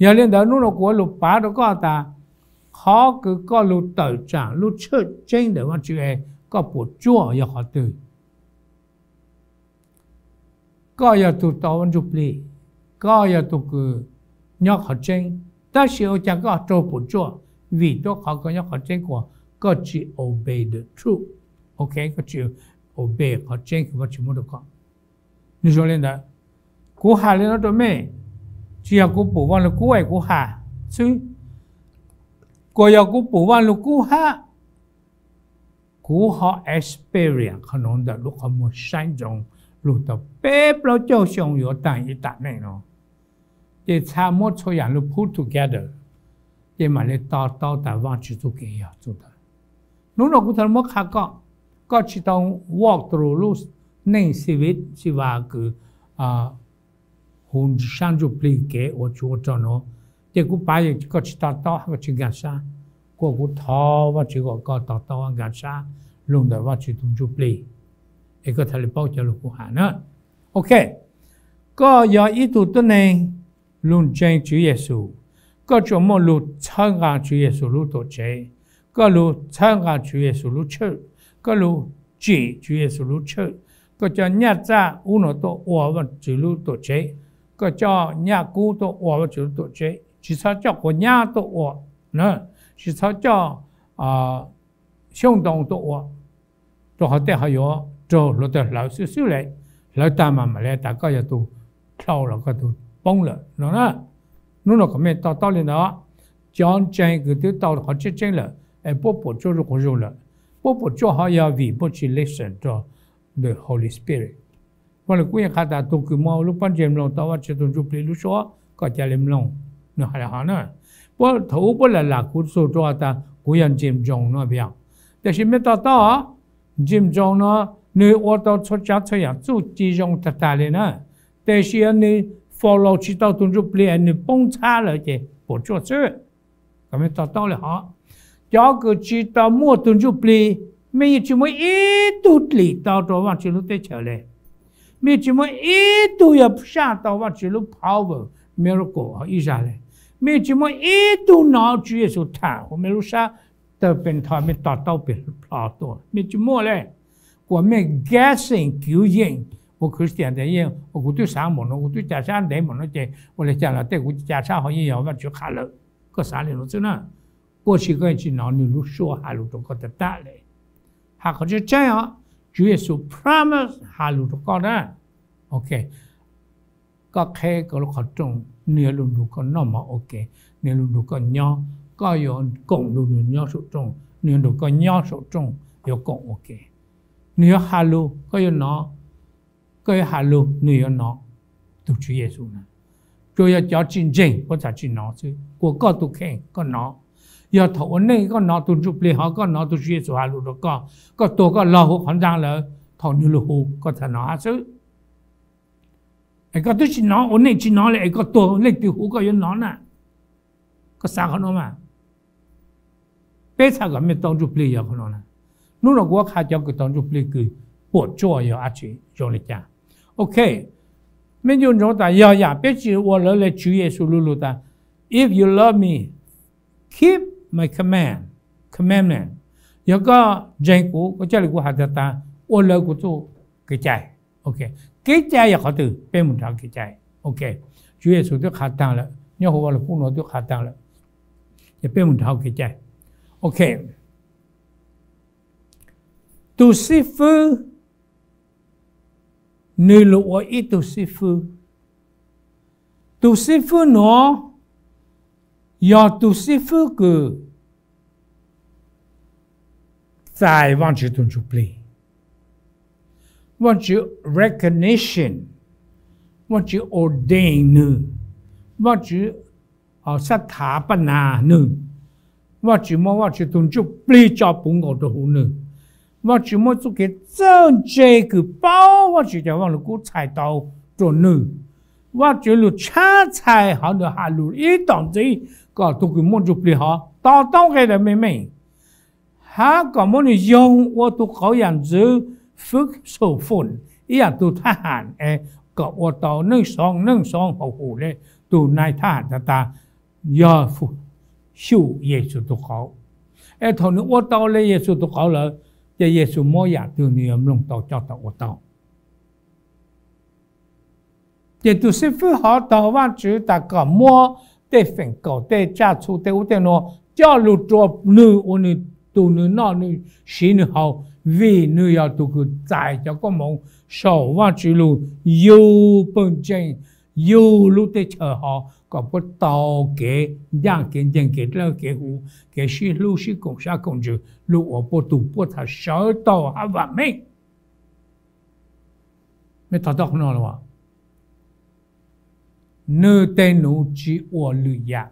Yog li ntawd nub nua kuv lug pav rua koj tas qhov kws koj lug tawm tsaam lub tshwj tseeb ntawm Vajtswv es koj puam tsuaj yog qhov twg? Koj yog tug tau Vaj Ntsuj Plig, koj yog tug kws nyob qhov tseeb, tab sis ua cas koj raug puam tsuaj? Vim rua qhov koj nyob qhov tseeb kuas koj tsis obey the truth. Ok, koj tsis obey qhov tseeb kws Vajtswv muab rua koj. Nws zoo li ntawd, kuv has li no rua mej, tsis yog kuv pum Vaj Lug Kub es kuv has xwb, kuas yog kuv pum Vaj Lug Kub hab kuv ho experience qhov nuav ntawm lub qhov muag saib ntsoov lug tau peb plaub caug xyoo yuav taag ib tam neej no, ces txhaj muab txhua yaam lug put together, ces mam le to taub tas Vajtswv txuj kev yog txuj ntawd. Nub nua kuv txhaj muab qha koj, koj tsis tau walk through lub neej xi viv xi va kws huv sab ntsuj plig kev ua tsuv ua rog nuav, ces kuv pav koj tsis to taub hab koj tsis nkaag sab, kuas kuv thov Vajtswv kom koj to taub nkaag sab lug ntawm Vajtswv tug ntsuj plig, es koj txhaj le paub cov lug kuv has na. Ok, koj yog ib tug tuab neeg lug ntseeg Tswv Yexus, koj tsuas muaj lug txhawb nqa Tswv Yexus lub tuam tsev, koj lug txhawb nqa Tswv Yexus lub tshwj, koj lug tsim Tswv Yexus lub tshwj, koj coj nyaj txag ub no tuaj ua Vajtswv lub tuam tsev, koj coj nyaj kub tuaj ua Vajtswv lub tuam tsev, tsis txhob coj quas nyab tuaj ua, tsis txhob coj xyoob ntoo tuaj ua, rua qhov tej ho yuav raug hluav taws hlawv xwb xwb le, hlawv tag mas mam le tas koj yog tug dlhau los koj tug poob lawm no na. Nub nua kom mej to taub li ntawd, cov ntseeg kws twb tau qhov tseeb tseeb lawm es puab puam tsuaj zuj quas zug lawm, puab puam tsuaj ho yog vim puab tsis listen rua the Holy Spirit. Vaj Lug Kub yeej qha tas tug kws muaj lub pob ntseg mloog tau Vajtswv tug ntsuj plig lub suab koj ca le mloog, nws has le hov na. Puab thaum ub puab lam lam kuv txug rua tas kuv yog Jim Jones no, tiam sis mej to taub, Jim Jones no nws ua tau txhua tsav txhua yaam txuj ci zoo tag tag le na, tiam sis yog nws follow tsis tau tug ntsuj plig es nws poob ntxhab lawm ces puam tsuaj xwb. Kom mej to taub le hov, cov kws tsis tau muaj tug ntsuj plig, mej yeej tsis muaj ib tug dlim tau rua Vajtswv lub teb chaws le. Mej yeej tsis muaj ib tug yog saj tau Vajtswv lub power, miracle hov ib zag le. Mej yeej tsis muaj ib tug nov Tswv Yexus tham huv mej lub sab tawg pes ntho mej to taub pes plho tuaj, mej tsis muaj le. Kuas mej guessing, kuv yeej ua Christian tas yeej ua kuv twb xaav npaum nuav, kuv twb ca sab ntev npaum nuav ces ua le caag los tej kuv ca sab ho yeej yog Vajtswv qha lawm. Koj xaav le nuav xwb na. Ua si koj yeej tsis nov nwg lub suab has lug rua koj tag tag le. Has qhov tseeb tseeb os, Tswv Yexus promise has lug rua koj na. Ok, koj qheb koj lub qhov rooj, nws yuav lug nrug koj noj mov ua ke, nws yuav lug nrug koj nyob, koj yuav koom lug nws nyob saum rooj, nws yuav nrug koj nyob saum rooj, yuav koom ua ke. Nws yuav has lug koj yuav nov, koj yuav has lug nws yuav nov. Tug Tswv Yexus na, tsuas yog cov tsis ntseeg puab txhaj tsis nov xwb, kuas koj tug kheej koj nov. Yog thaum ua neej koj nov tug ntsuj plig hov, koj nov tug Tswv Yexus has lug rua koj, koj tuag koj lug huv qhov nraag lawm, thaum nws lug hu koj txhaj nov hab xwb. Es koj twb tsis nov, ua neej tsis nov le es koj tuag leej twg hu koj yuav nov na? Koj xav qhov nuav mas. Peb txhaj kom mej tau ntsuj plig yog qhov nuav na. Hnub no kuv qha cov kws tau ntsuj plig kws puam tsuaj yog dlaab tsi, zoo le caag. Ok, mej nco ntsoov tas yog yam peb tsis ua lawv le Tswv Yexus lug lug tas, If you love me, keep my command, commandment. Yog koj ntseeg kuv, koj coj le kuv has tag tas, ua lawv kuv txuj kev cai. Ok, kev cai yog qhov twg? Peb moog nrhav kev cai. Ok, Tswv Yexus twb qha taag lawm, nyob huv Vaj Lug Kub nuav twb qha taag lawm, ces peb moog nrhav kev cai. Ok, tug xib fwb, nwg lug ua ib tug xib fwb. Tug xib fwb nuav yog tug xib fwb kws txais Vaajtswv tug ntsuj plig. Vaajtswv recognition, Vaajtswv ordain nwg, Vaajtswv sab thav paj nas nwg, Vaajtswv muab Vaajtswv tug ntsuj plig tso puv nkaus rua huv nwg. Vaajtswv muab txuj kev txawj ntse kws paub Vaajtswv cov Vaaj Lug Kub txhais tau rua nwg. Vaajtswv lug tshab txhais hov, nwg has lug ib tom ntxiv kom tug kws muaj ntsuj plig hov to taub nqe lawm meej meej, hab kom muab nwg yoog ua tug qauv yam ntxwv fwv xum fum, ib yaam tug thab ham es kom ua tau neej xoob neej xoob haum hum le tug nai thab ham tag tag, yog xyum Yexus tug qauv. Es thaum nwg ua tau le Yexus tug qauv lawm, ces Yexus muab yam twg nwg yuav mloog tau coj tau ua tau. Ces tug xib fwb hov taug Vaajtswv tas kom muab tej feem kaum, tej tsaj txhu, tej ub tej nuav coj lug rua nwg ua nwg tug, nwg noj nwg siv nwg haus, vim nwg yog tug kws txais cov koob moov saum Vaajtswv lug, yug pawg ntseeg, yug lub teb chaws hov kom puab tau kev ncaaj kev nceeg, kev dlawb kev huv, kev sib hlub sib koom sab koom ntsws, lug ua puab tug puab txhaj sawv tau hab vaam meej. Mej to taub qhov no lawm. Nwg teg num tsi ua lwm yam.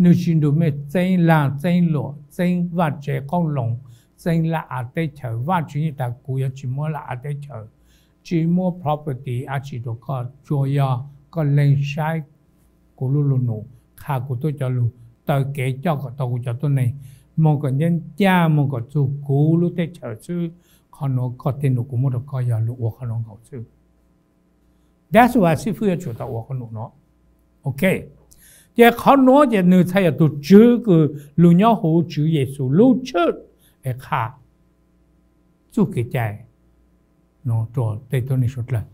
Nwg tsi nrug mej txeeb laag txeeb luam, txeeb vaaj tse qoob loo, txeeb laj av teb chaws. Vaajtswv yeej tas kuv yuav tsi muab laj av teb chaws, tsi muab property dlaab tsi rua koj, tsuas yog koj leeg saib kuv lub lug num, qha kuv tub cov lug, taw kev coj kom tau kuv cov tuab neeg, moog kom ncaj ncaj, moog kom txug kuv lub teb chaws xwb. Qhov nuav koj teg num kuv muab rua koj yog lug ua qhov nuav nkaus xwb. That's why xib fwb yuav tsum tau ua qhov num nuav. Ok, ces qhov nuav ces nwg txhaj yog tug tswv kws lug nyob huv Tswv Yexus lub tshawj es qha txuj kev cai rua tej tuab neeg suav dlawg.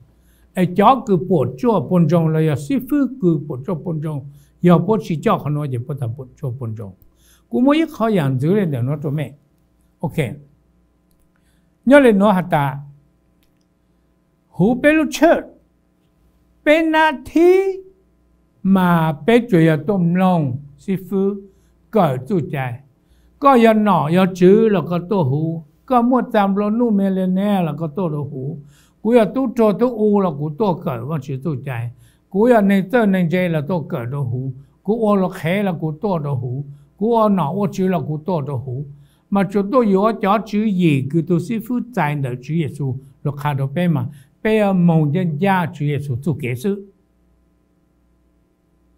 Es cov kws puam tsuaj puam ntsoog los yog xib fwb kws puam tsuaj puam ntsoog, yog puab tsi coj qhov nuav ces puab txhaj puam tsuaj puam ntsoog. Kuv muab ib qho yam ntxwv le ntawm nuav rua mej. Ok, nyob le nuav has tas, huv peb lub tshawj, peb nab thib mas peb tsuas yog tuaj mloog xib fwb kawm txuj cai. Koj yog nom yog tswv los koj tuaj huv, koj muaj txag nplua nuj millionaire los koj tuaj rua huv. Kuv yog tub rog tub u los kuv tuaj kawm Vaajtswv txuj cai. Kuv yog neeg txawj neeg ntse los tuaj kawm rua huv. Kuv ua luag qhev los kuv tuaj rua huv. Kuv ua nom ua tswv los kuv tuaj rua huv. Mas tsuas tuaj yuav cov tswv yim kws tug xib fwb txais ntawm Tswv Yexus lug qha rua peb mas peb yuav moog ncaj ncaj Tswv Yexus txuj kev xwb.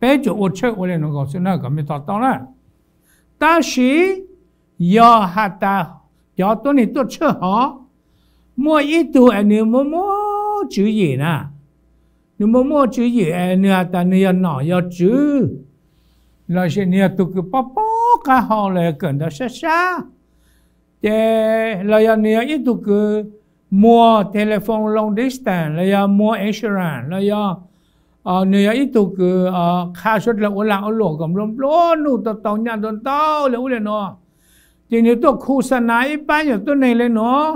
Peb tsuas ua tshawj ua le nuav nkaus xwb na, kom mej to taub na. Tab sis yog has tas cov tuab neeg tuaj tshawj hov, muaj ib tug es nwg muaj muaj tswv yim na, nwg muaj muaj tswv yim es nwg has tas nwg yog nom yog tswv, los sis nwg yog tug kws paub paub qab hau los yog kawm ntawv sab sab, ces los yog nwg yog ib tug kws muag telephone long distance los yog muag insurance los yog nwg yog ib tug kws qha suav dlawg ua lag ua luam kom nplua nplua nuj tau tau nyaj ntau ntau le ub le nuav, ces nwg tuaj khu xa nas ib pab nyuam tuab neeg le nuav,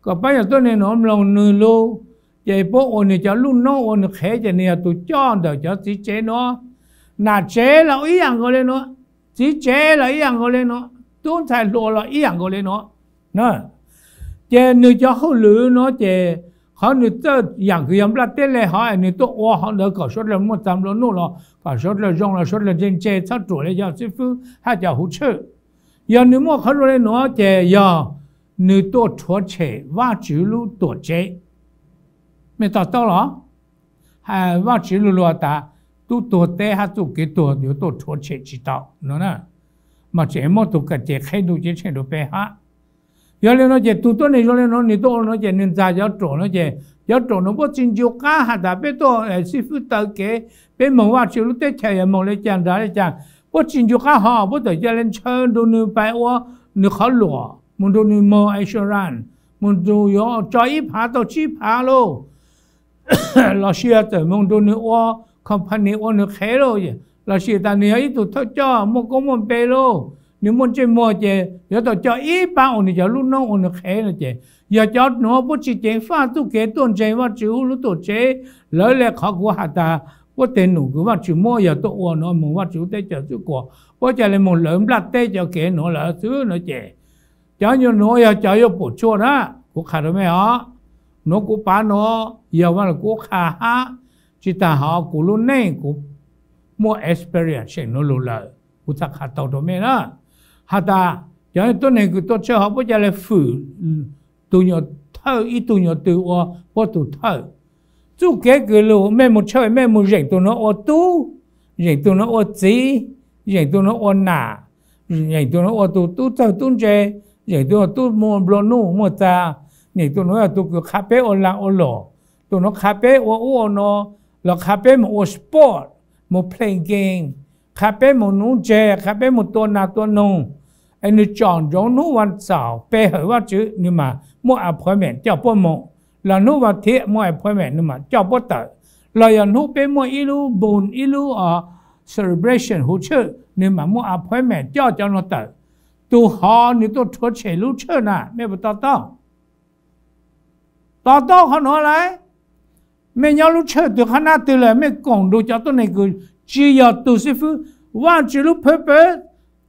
kom pab nyuam tuab neeg nuav mloog nwg lug, Ces puab ua nws cov lub noob ua nws qhev ces nws yog tus coj ntawm cov txiv tsev nuav. Nam tsev los ib yaam nkaus le nuav, txiv tsev los ib yaam nkaus le nuav, tub ntxhais hluas los ib yaam nkaus le nuav. Ces nws cov hauj lwm nuav ces qhov nws txawj yaam kws yog nplaj teb le hov es nws tuaj ua hov ntawd kom suav dlawg muaj txav nplua nuj los kom suav dlawg zoo los suav dlawg ntse ntse txhob ruam le yog xib fwb hab cov huv tshwj. Yog nws muaj qhov zoo le nuav ces yog nws tuaj rhuav tshem Vajtswv lub tuam tsev. Mej to taub los? Vajtswv lug lug tas tub tuag teb hab txuj kev tuag yuav tuaj rhuav tshem tsis tau no na, mas tseem muab tug ka ces qheb ntuj ceeb tsheej rua peb hab. Yog le nuav ces tug tuab neeg zoo le nuav nws tuaj ua nuav ces nws ntxag cov ruam nuav ces cov ruam nuav puab tsis ncu qab has tas peb tuaj xib fwb taw kev, peb moog Vajtswv lub teb chaws yog moog le caag nrag le caag, puab tsis ncu qab hov puab tawm ca le ntshaw nrug nws pais ua nws qhov luam, moog nrug nws moog insurance, moog nrug yuav tso ib phav tau tsib phav lauj, lossis txawm moog nrug nws ua company ua nws qhev lauj, lossis tas nws yog ib tug thawj coj muaj koob muaj npe lauj, nws muaj ntsej muag ces yuav tau coj ib pab ua nws cov lub noob ua nws qhev no ces yog cov nuav puab tsis ceev faj txuj kev tuaj ntseeg Vajtswv lub tuam tsev. Lawv le qhov kuv has tas puab teg num kws Vajtswv muab yog tuaj ua nuav moog Vajtswv lub teb chaws xwb kuas puab ca le moog lawv nplaj teb cov kev nuav lawm xwb no ces cov nyuas nuav yog cov yuav pum tshuaj na. Kuv qha rua mej os, nuav kuv pav nuav yog Vaaj Lug Kub qha hab, tsis tas hov kuv lub neej kuv muaj experience seem nuav lug lawm kuv txhaj qha tau rua mej na. Has tas cov tuab neeg kws tuaj tshawj hov puab ca le fwm tug nyuas thawj ib tug nyuas twg ua puab tug thawj. Txuj kev kws lug mej moog tshawj mej moog zeem tug nuav ua tub, zeem tug nuav ua txiv, zeem tug nuav ua nam, zeem tug nuav ua tug tub txawg tub ntse, zeem tug nuav tub muaj nplua nuj muaj txag, zeem tug nuav yog tug kws qha peb ua laag ua luam, tug nuav qha peb ua ub ua no, los qha peb moog ua sport, moog play game, qha peb moog nuv ntseg, qha peb moog tua nas tua noog, es nwg tsom ntsoov hnub vas xaum pe hawm Vajtswv nwg mas muaj appointment coj puab moog, los hnub vas thiv muaj appointment nwg mas coj puab tawm, los yog hnub peb muaj ib lub npoog ib lub celebration huv tshwj nwg mas muaj appointment coj cov nuav tawm. Tug hov nwg tuaj rhuav tshem lub tshawj na, mej puas to taub? To taub qhov nuav lawm. Mej nyob lub tshawj twg qhab nab twg lawm mej koom nrug cov tuab neeg kws tsis yog tug xib fwb. Vajtswv lub purpose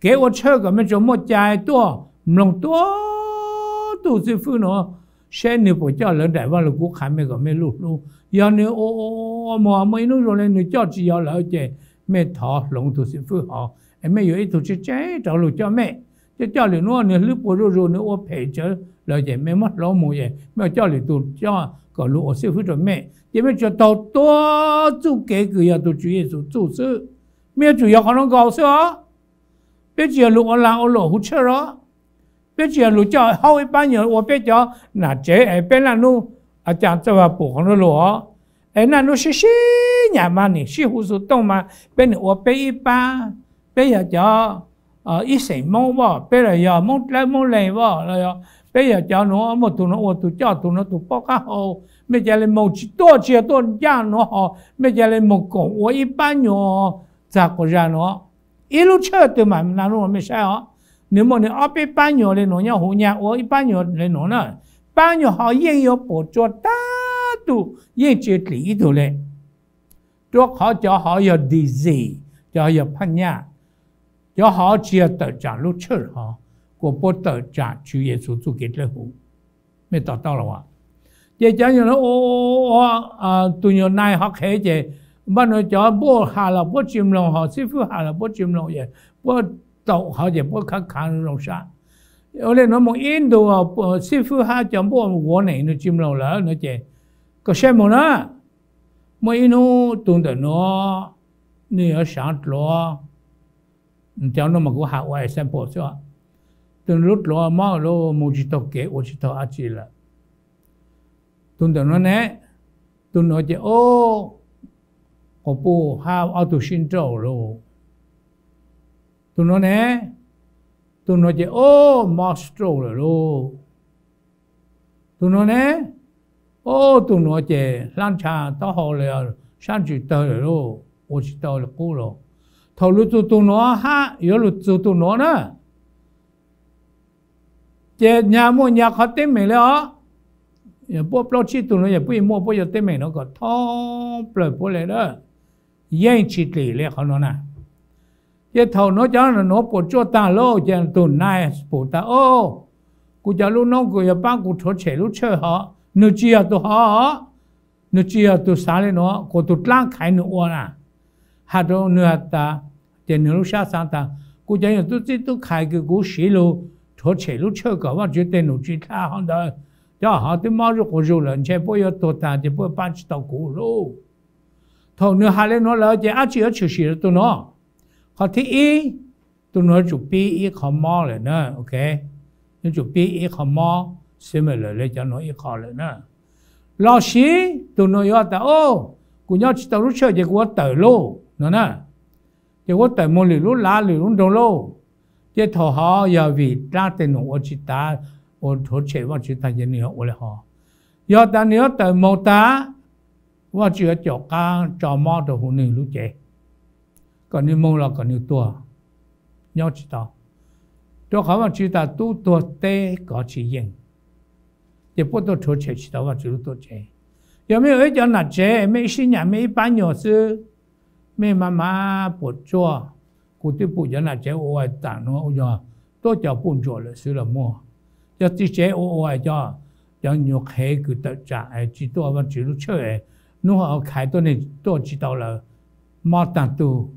kev ua tshawj kom mej tsuas muaj cai tuaj mloog tuab tug xib fwb nuav seb nwg puas coj lawv nraim Vaaj Lug Kub qha mej kom mej luj hlub. Yog nwg ua ua ua moog muaj ib nub zoo le nwg coj tsis yog lawm ces mej thov hloov tug xib fwb hov es mej yuav ib tug tseeb tseeb rov lug coj mej. Coj coj lwm nub nwg hlwb puas zuj zus nwg ua phem tsawv lawm ces mej muab hloov moog es mej coj lwm tug coj kom lug ua xib fwb rua mej ces mej tsuas taug tuab txuj kev kws yog tug Tswv Yexus txuj xwb. Mej yuav tsum yog qhov nuav nkaus xwb os. Peb tsis yog lug ua laag ua luam huv tshawj os. Peb tsis yog lug coj hauv ib pab nyuas ua peb cov nam tsev es peb naj nub, a cas txawj pum qhov nuav lug os. Es naj nub sib sib nyam mas nim sib hu xu tooj mas peb nim ua peb ib pab. Peb yog cov ib xeem Moob Vaj, peb los yog Moob Dlawb Moob Leeg Vaj, peb yog cov nuav, muaj tug nuav ua tug coj, tug nuav tug paub qab hau. Mej ca le moog tsis tuaj, tsis yog tuaj ncaj nuav hos mej ca le moog koom ua ib pab nyuas txag quas zag nuav. Ib lub tshawj twg mas naj nub mej saib os, nwg muaj nwg ob peb pab nyuas le nuav nyob huv nyag ua ib pab nyuas le nuav na. Pab nyuas hov yeej yuav puam tsuaj tag tug, yeej tsis dlim ib tug le. Rua qhov cov hov yog disease, cov hov yog phaj nyaj, cov hov tsis yog tawm tsaam lub tshawj hov, kuas puab tawm tsaam Tswv Yexus txuj kev dlawb huv. Mej to taub los? Ces cov nyuas nuav ua ua ua, tug nyuas nai hov qhev ces npaj nuav cov npuaj has los puab tsis mloog, hos xib fwb has los puab tsis mloog es puab taum hov ces puab khav khav zoo sab. Ua le nuav moog ib ntus xib fwb hab cov npuaj warning nwg tsis mloog lawm no ces koj saib moog na. Muaj ib hnub tug ntawm nuav nwg yuav saav dluav, cov nuav mas kuv has ua example xwb. Tug lub dluav mob lug moog tsis taug kev ua tsis taug dab tsi lawm. Tug ntawm nuav ne, tug nuav ces o, quas puj hab ob tug sib nrauj lauj. Tug nuav ne, tug nuav ces o, mob stroke lawm lauj. Tug nuav ne, o, tug nuav ces hlab ntsha taub hau los sab ntsws tawg lawm lauj, ua tsis tau li qub lauj. Thaum lug txug tug nuav hab yuav lug txug tug nuav na, ces nyag muaj nyag qhov teeb meem le os. puab plaub tsib tug nuav yog puab yeej muaj puab yuav teeb meem nuav kom thoob plaws puab le na, yeej tsis dlim le qhov nuav na. Ces thaum nuav cov nuav puas tsuaj tag lauj, ces tug nais pum tas, O, kuv cov lub noob kuv yuav paab kuv rhuav tshem lub tshawj hov, nwg tsis yog tug hov, nwg tsis yog tug xaav le nuav, kuas tug dlaab khaiv nwg ua na. Has rau nwg has tas, ces nwg lub sab xaav tas, kuv cov nyuag tub txib tub khais kws kuv siv lug rhuav tshem lub tshawj kom Vaajtswv tej num tsis dlha hov ntawd, cov hov twb mob zuj quas zug lawm, ntshe puab yuav tuag tag ces puab paab tsis tau kuv lauj. Thaum nwg has le nuav lawm ces dlaab tsi yuav tshwm sim rau tug nuav? Qhov thib ib, tug nuav yuav tsum pib ib qho mob lawm na, ok, yuav tsum pib ib qho mob similar le cov nuav ib qho lawm na. Lossis tug nuav yuav tas, O, kuv nyob tsis tau lub tshawj ces kuv yuav tawm lauj no na. Ces kuv yuav tawm moog lwm lub lav lwm lub nroog lauj. Ces thaum hov yog vim dlaab tej num ua tsis tav, ua rhuav tshem Vaajtswv tag ces nwg yuav ua le hov? Yog tas nwg yuav tawm moog tag, Vaajtswv yuav caum qaab tso mob rau huv nwg lub cev, kom nwg moog los kom nwg tuag, nyob tsis tau. Rau qhov Vaajtswv tas tub tuag teb kov tsis yeej, ces puab tuaj rhuav tshem tsis tau Vaajtswv lub tuam tsev. Yog mej ua ib cov nam tsev, mej ib sib nyam mej ib pab nyuas xwb, mej maj mam puas tsuaj. Kuv twb pum cov nam tsev ua ua tas nuav yog tuab cov puj ntsuam lawm xwb los muaj. Cov txiv tsev ua ua cov, cov nyuas qhev kws tawm tsam es tsis tuaj Vaajtswv lub tshawj, nub hov khaiv tuab neeg tuaj tsis tau lawm, mob taag tug,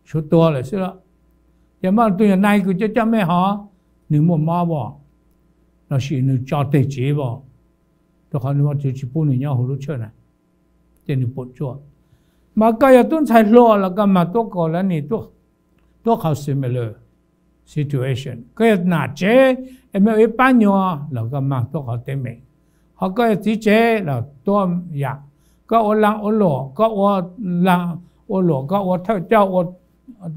suav tuag lawm xwb lawm. Ces mob tug yog nais kws coj coj mej hov, nwg muaj mob as, lossis nwg tso teg tsiv as, rau qhov nwg Vaajtswv tsis pub nwg nyob huv lub tshawj na, ces nwg puas tsuaj. Mas koj yog tub ntxhais hluas los koj mag tuab kaus lawm, nwg tuab qhov similar situation. Koj yog nam tsev es mej ua ib pab nyuas los koj mag tuab qhov teeb meem. Ho koj yog txiv tsev los tuab yam. Koj ua laag ua luam, koj ua laag ua luam, koj ua thawj coj, ua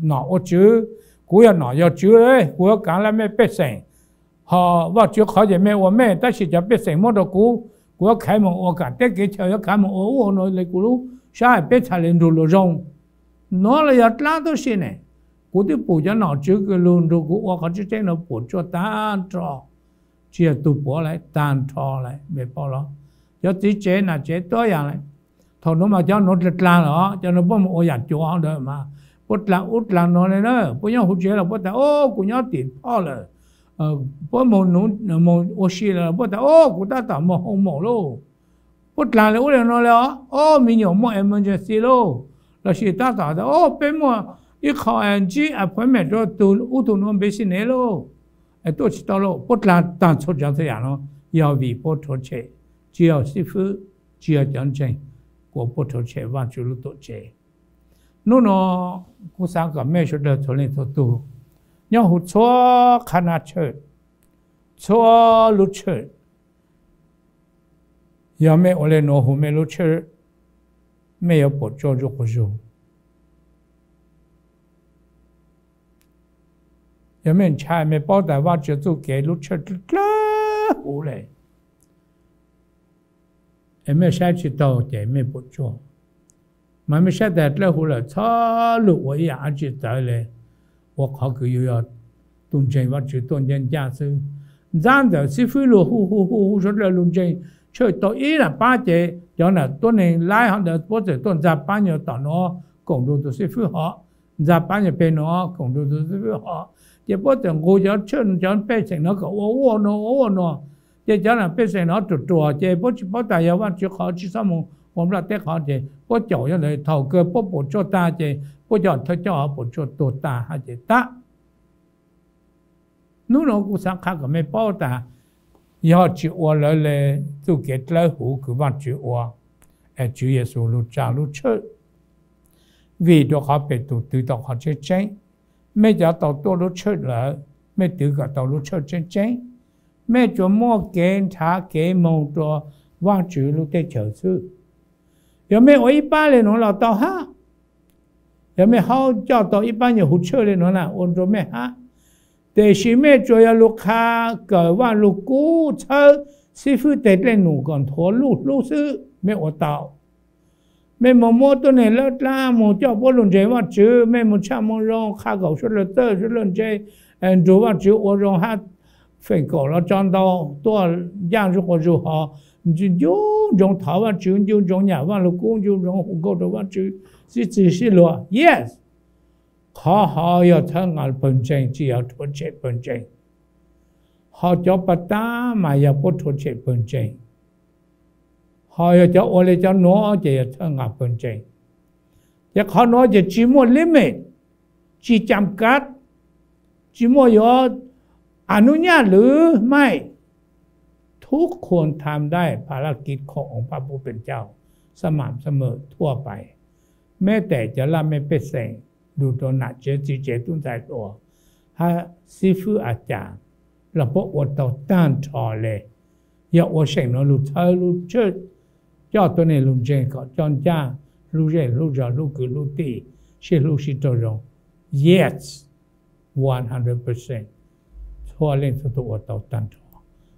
nom ua tswv. Kuv yog nom yog tswv, kuv yuav kaav lab mej pej xeem. Ho Vaajtswv qhov ces mej ua mej, tab sis cov pej xeem muab rau kuv, kuv yuav khaiv moog ua kaam teb kev chaw, yuav khaiv moog ua ub ua no le kuv lub sab, peb txhaj le nrug luas zoo. Nuav los yog dlaab tub si ne. Kuv twb pum cov nom tswv kws lug nrug kuv ua qhov tseeb tseeb no puas tsuaj taag nrho, tsis yog tug puav lawm, taag nrho lawm, mej paub los? Cov txiv tsev nam tsev tuab yam lawm. Thaum nuav mas cov nuav dlaag dlaag los, cov nuav puab moog ua yam cuav hov ntawd mas puab dlaag ub dlaag no le na. Puab nyob huv tsev los puab tas, O, kuv nyob tim phoj lawm. Puab moog, moog ua si lawm puab tas, O, kuv tab tom moog hoo maum lauj. Puab dlaag le ub le no le os, O, me nyuam muaj emergency lauj, lossis tab tom tas, O, peb muaj ib qho ntsib appointment rau tug ub tug nuav business lauj, es tuaj tsis tau lauj. Puab dlaag taag txhua tsav txhua yam no yog vim puab rhuav tshem, tsis yog xib fwb, tsis yog cov ntseeg, kuas puab rhuav tshem Vaajtswv lub tuam tsev. Nub no kuv xaav kom mej suav dlawg txhua leej txhua tug nyob huv txhua qhab nab tshawj, txhua lub tshawj, yog mej ua le nuav huv mej lub tshawj, mej yuav puam tsuaj zuj quas zug. Yog mej ntshai, mej paub tas Vaajtswv txuj kev lub tshawj dlawg huv le, es mej saib tsis taug ces mej puam tsuaj. Mas mej saib tas dlawg huv lawm, txhob lug ua ib yam dab tsi txawv le, ua qhov kws yug yog tug ntseeg Vaajtswv tuaj ncaj ncaj xwb. Ntxab ntxawm xib fwb lug hu hu hu hu suav dlawg lug ntseeg tshawj tau ib lam pab ces cov nam tuab neeg laib hov ntawd puab txawm tuaj ntxa pab nyuas tom nuav koom nrug tug xib fwb hov, ntxa pab nyuas peg nuav koom nrug tug xib fwb hov, ces puab txawm nqug cov tshawj cov pej xeem nuav kom ua ua nuav ua ua nuav. Ces cov nam pej xeem nuav ruam ruam ces puab tsis paub tas yog Vaajtswv qhov, tsis xob moog ua nplaj teb qhov, ces puab caum nyob ntawd. Thaum kawg puab puam tsuaj tag ces puab cov thawj coj hov puam tsuaj tuag tag hab ces tag. Nub no kuv xaav qha kom mej paub tas yog tsis ua lawv le txuj kev dlawg huv kws Vaajtswv ua, es Tswv Yexus lug tsaa lub tshawj, vim rua qhov Petus twv tau qhov tseeb tseeb. Mej cov tau tuaj lub tshawj lawm, mej twv kom tau lub tshawj tseeb tseeb. Mej tsuas muaj kev nrhav kev moog rua Vaajtswv lub teb chaws xwb. Yog mej ua ib pab le nuav los tau hab, yog mej haub coj tau ib pab nyuas huv tshawj le nuav na ua nrua mej hab, tiam sis mej tsuas yog lug qha kawm Vaaj Lug Kub, txhawb xib fwb teg dlej num kom nthuav luj hlub xwb, mej ua tau. Mej moog muab tuab neeg lab dlaab moog coj puab lug ntseeg Vaajtswv, mej moog tshaj moo zoo qha kom suav dlawg txawj suav dlawg ntse, nrug Vaajtswv ua zoo hab feem kaum los tso ntau tuaj ncaaj zuj quas zug hov, nco ntsoov thov Vajtswv, nco ntsoov nyam Vaj Lug Kub, nco ntsoov hu nkauj rau Vajtswv, sib txig sib luag, yes. Qhov hov yog txhawb nqa pawg ntseeg, tsis yog rhuav tshem pawg ntseeg. Ho cov pov tab mas yog puab rhuav tshem pawg ntseeg. Ho yog cov ua li cov nuav ces yog txhawb nqa pawg ntseeg. Ces qhov nuav ces tsis muaj limit, tsis cam kav, tsis muaj yuav a nub nyaj lwv maij. Thub qhuas tham daij pha laj kiv khoom oo paj pub pes cauj, xab mam xab mawm thuaj pais, meb tes cov laj mej pej xeem, lug rau nam tsev txiv tsev tub ntxhais hluas, hab xib fwb a cas, los puab ua tau taag nrho le. Yog ua seem nuav lug txhawb lub tshawj, coj tuab neeg lug ntseeg kom coj ncaaj hlub zej hlub zog hlub kwv hlub tij, sib hlub sib raug zoo. Yes, one hundred percent. Txhua leej txhua tug ua tau taag nrho.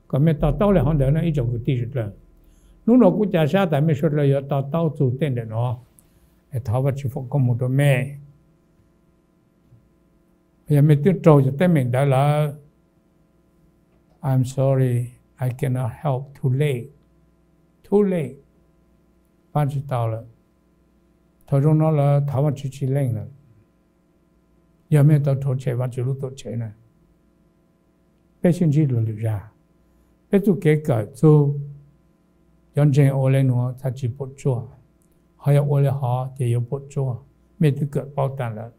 Kom mej to taub le hov ntawd na ib tsoom kwv tij suav dlawg. Nub nuav kuv ca sab tas mej suav dlawg yuav to taub txug tej ntawm nuav. Thov Vajtswv foom koob moov rau mej. Yog mej twb raug cov teeb meem ntawd lawm, I'm sorry, I cannot help, too late, too late, pab tsis tau lawm. Thaum zoo no lawm thov Vajtswv tsis leej lawm. Yog mej tau rhuav tshem Vajtswv lub tuam tsev na, peb sib ntsib dlua lwm zag. Peb txuj kev kawm txug cov ntseeg ua le nuav txhaj tsis puam tsuaj, ho yog ua le hov ces yuav puam tsuaj. Mej twb kawm paub taag lawm.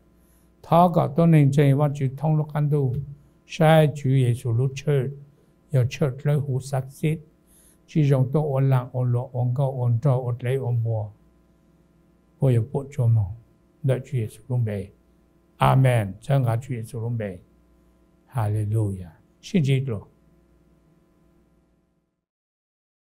Thov kom tuab neeg ntseeg Vajtswv thoob lub qab ntuj saib Tswv Yexus lub tshawj yog tshawj dlawb huv xab xib, tsis zoo tuaj ua laam ua luam ua nkauj ua nraug ua dlev ua npua, puab yuav puam tsuaj moog. Ntawm Tswv Yexus lub npe, amees. Txhawb nqa Tswv Yexus lub npe. Haleluyas. Sib ntsib dlua.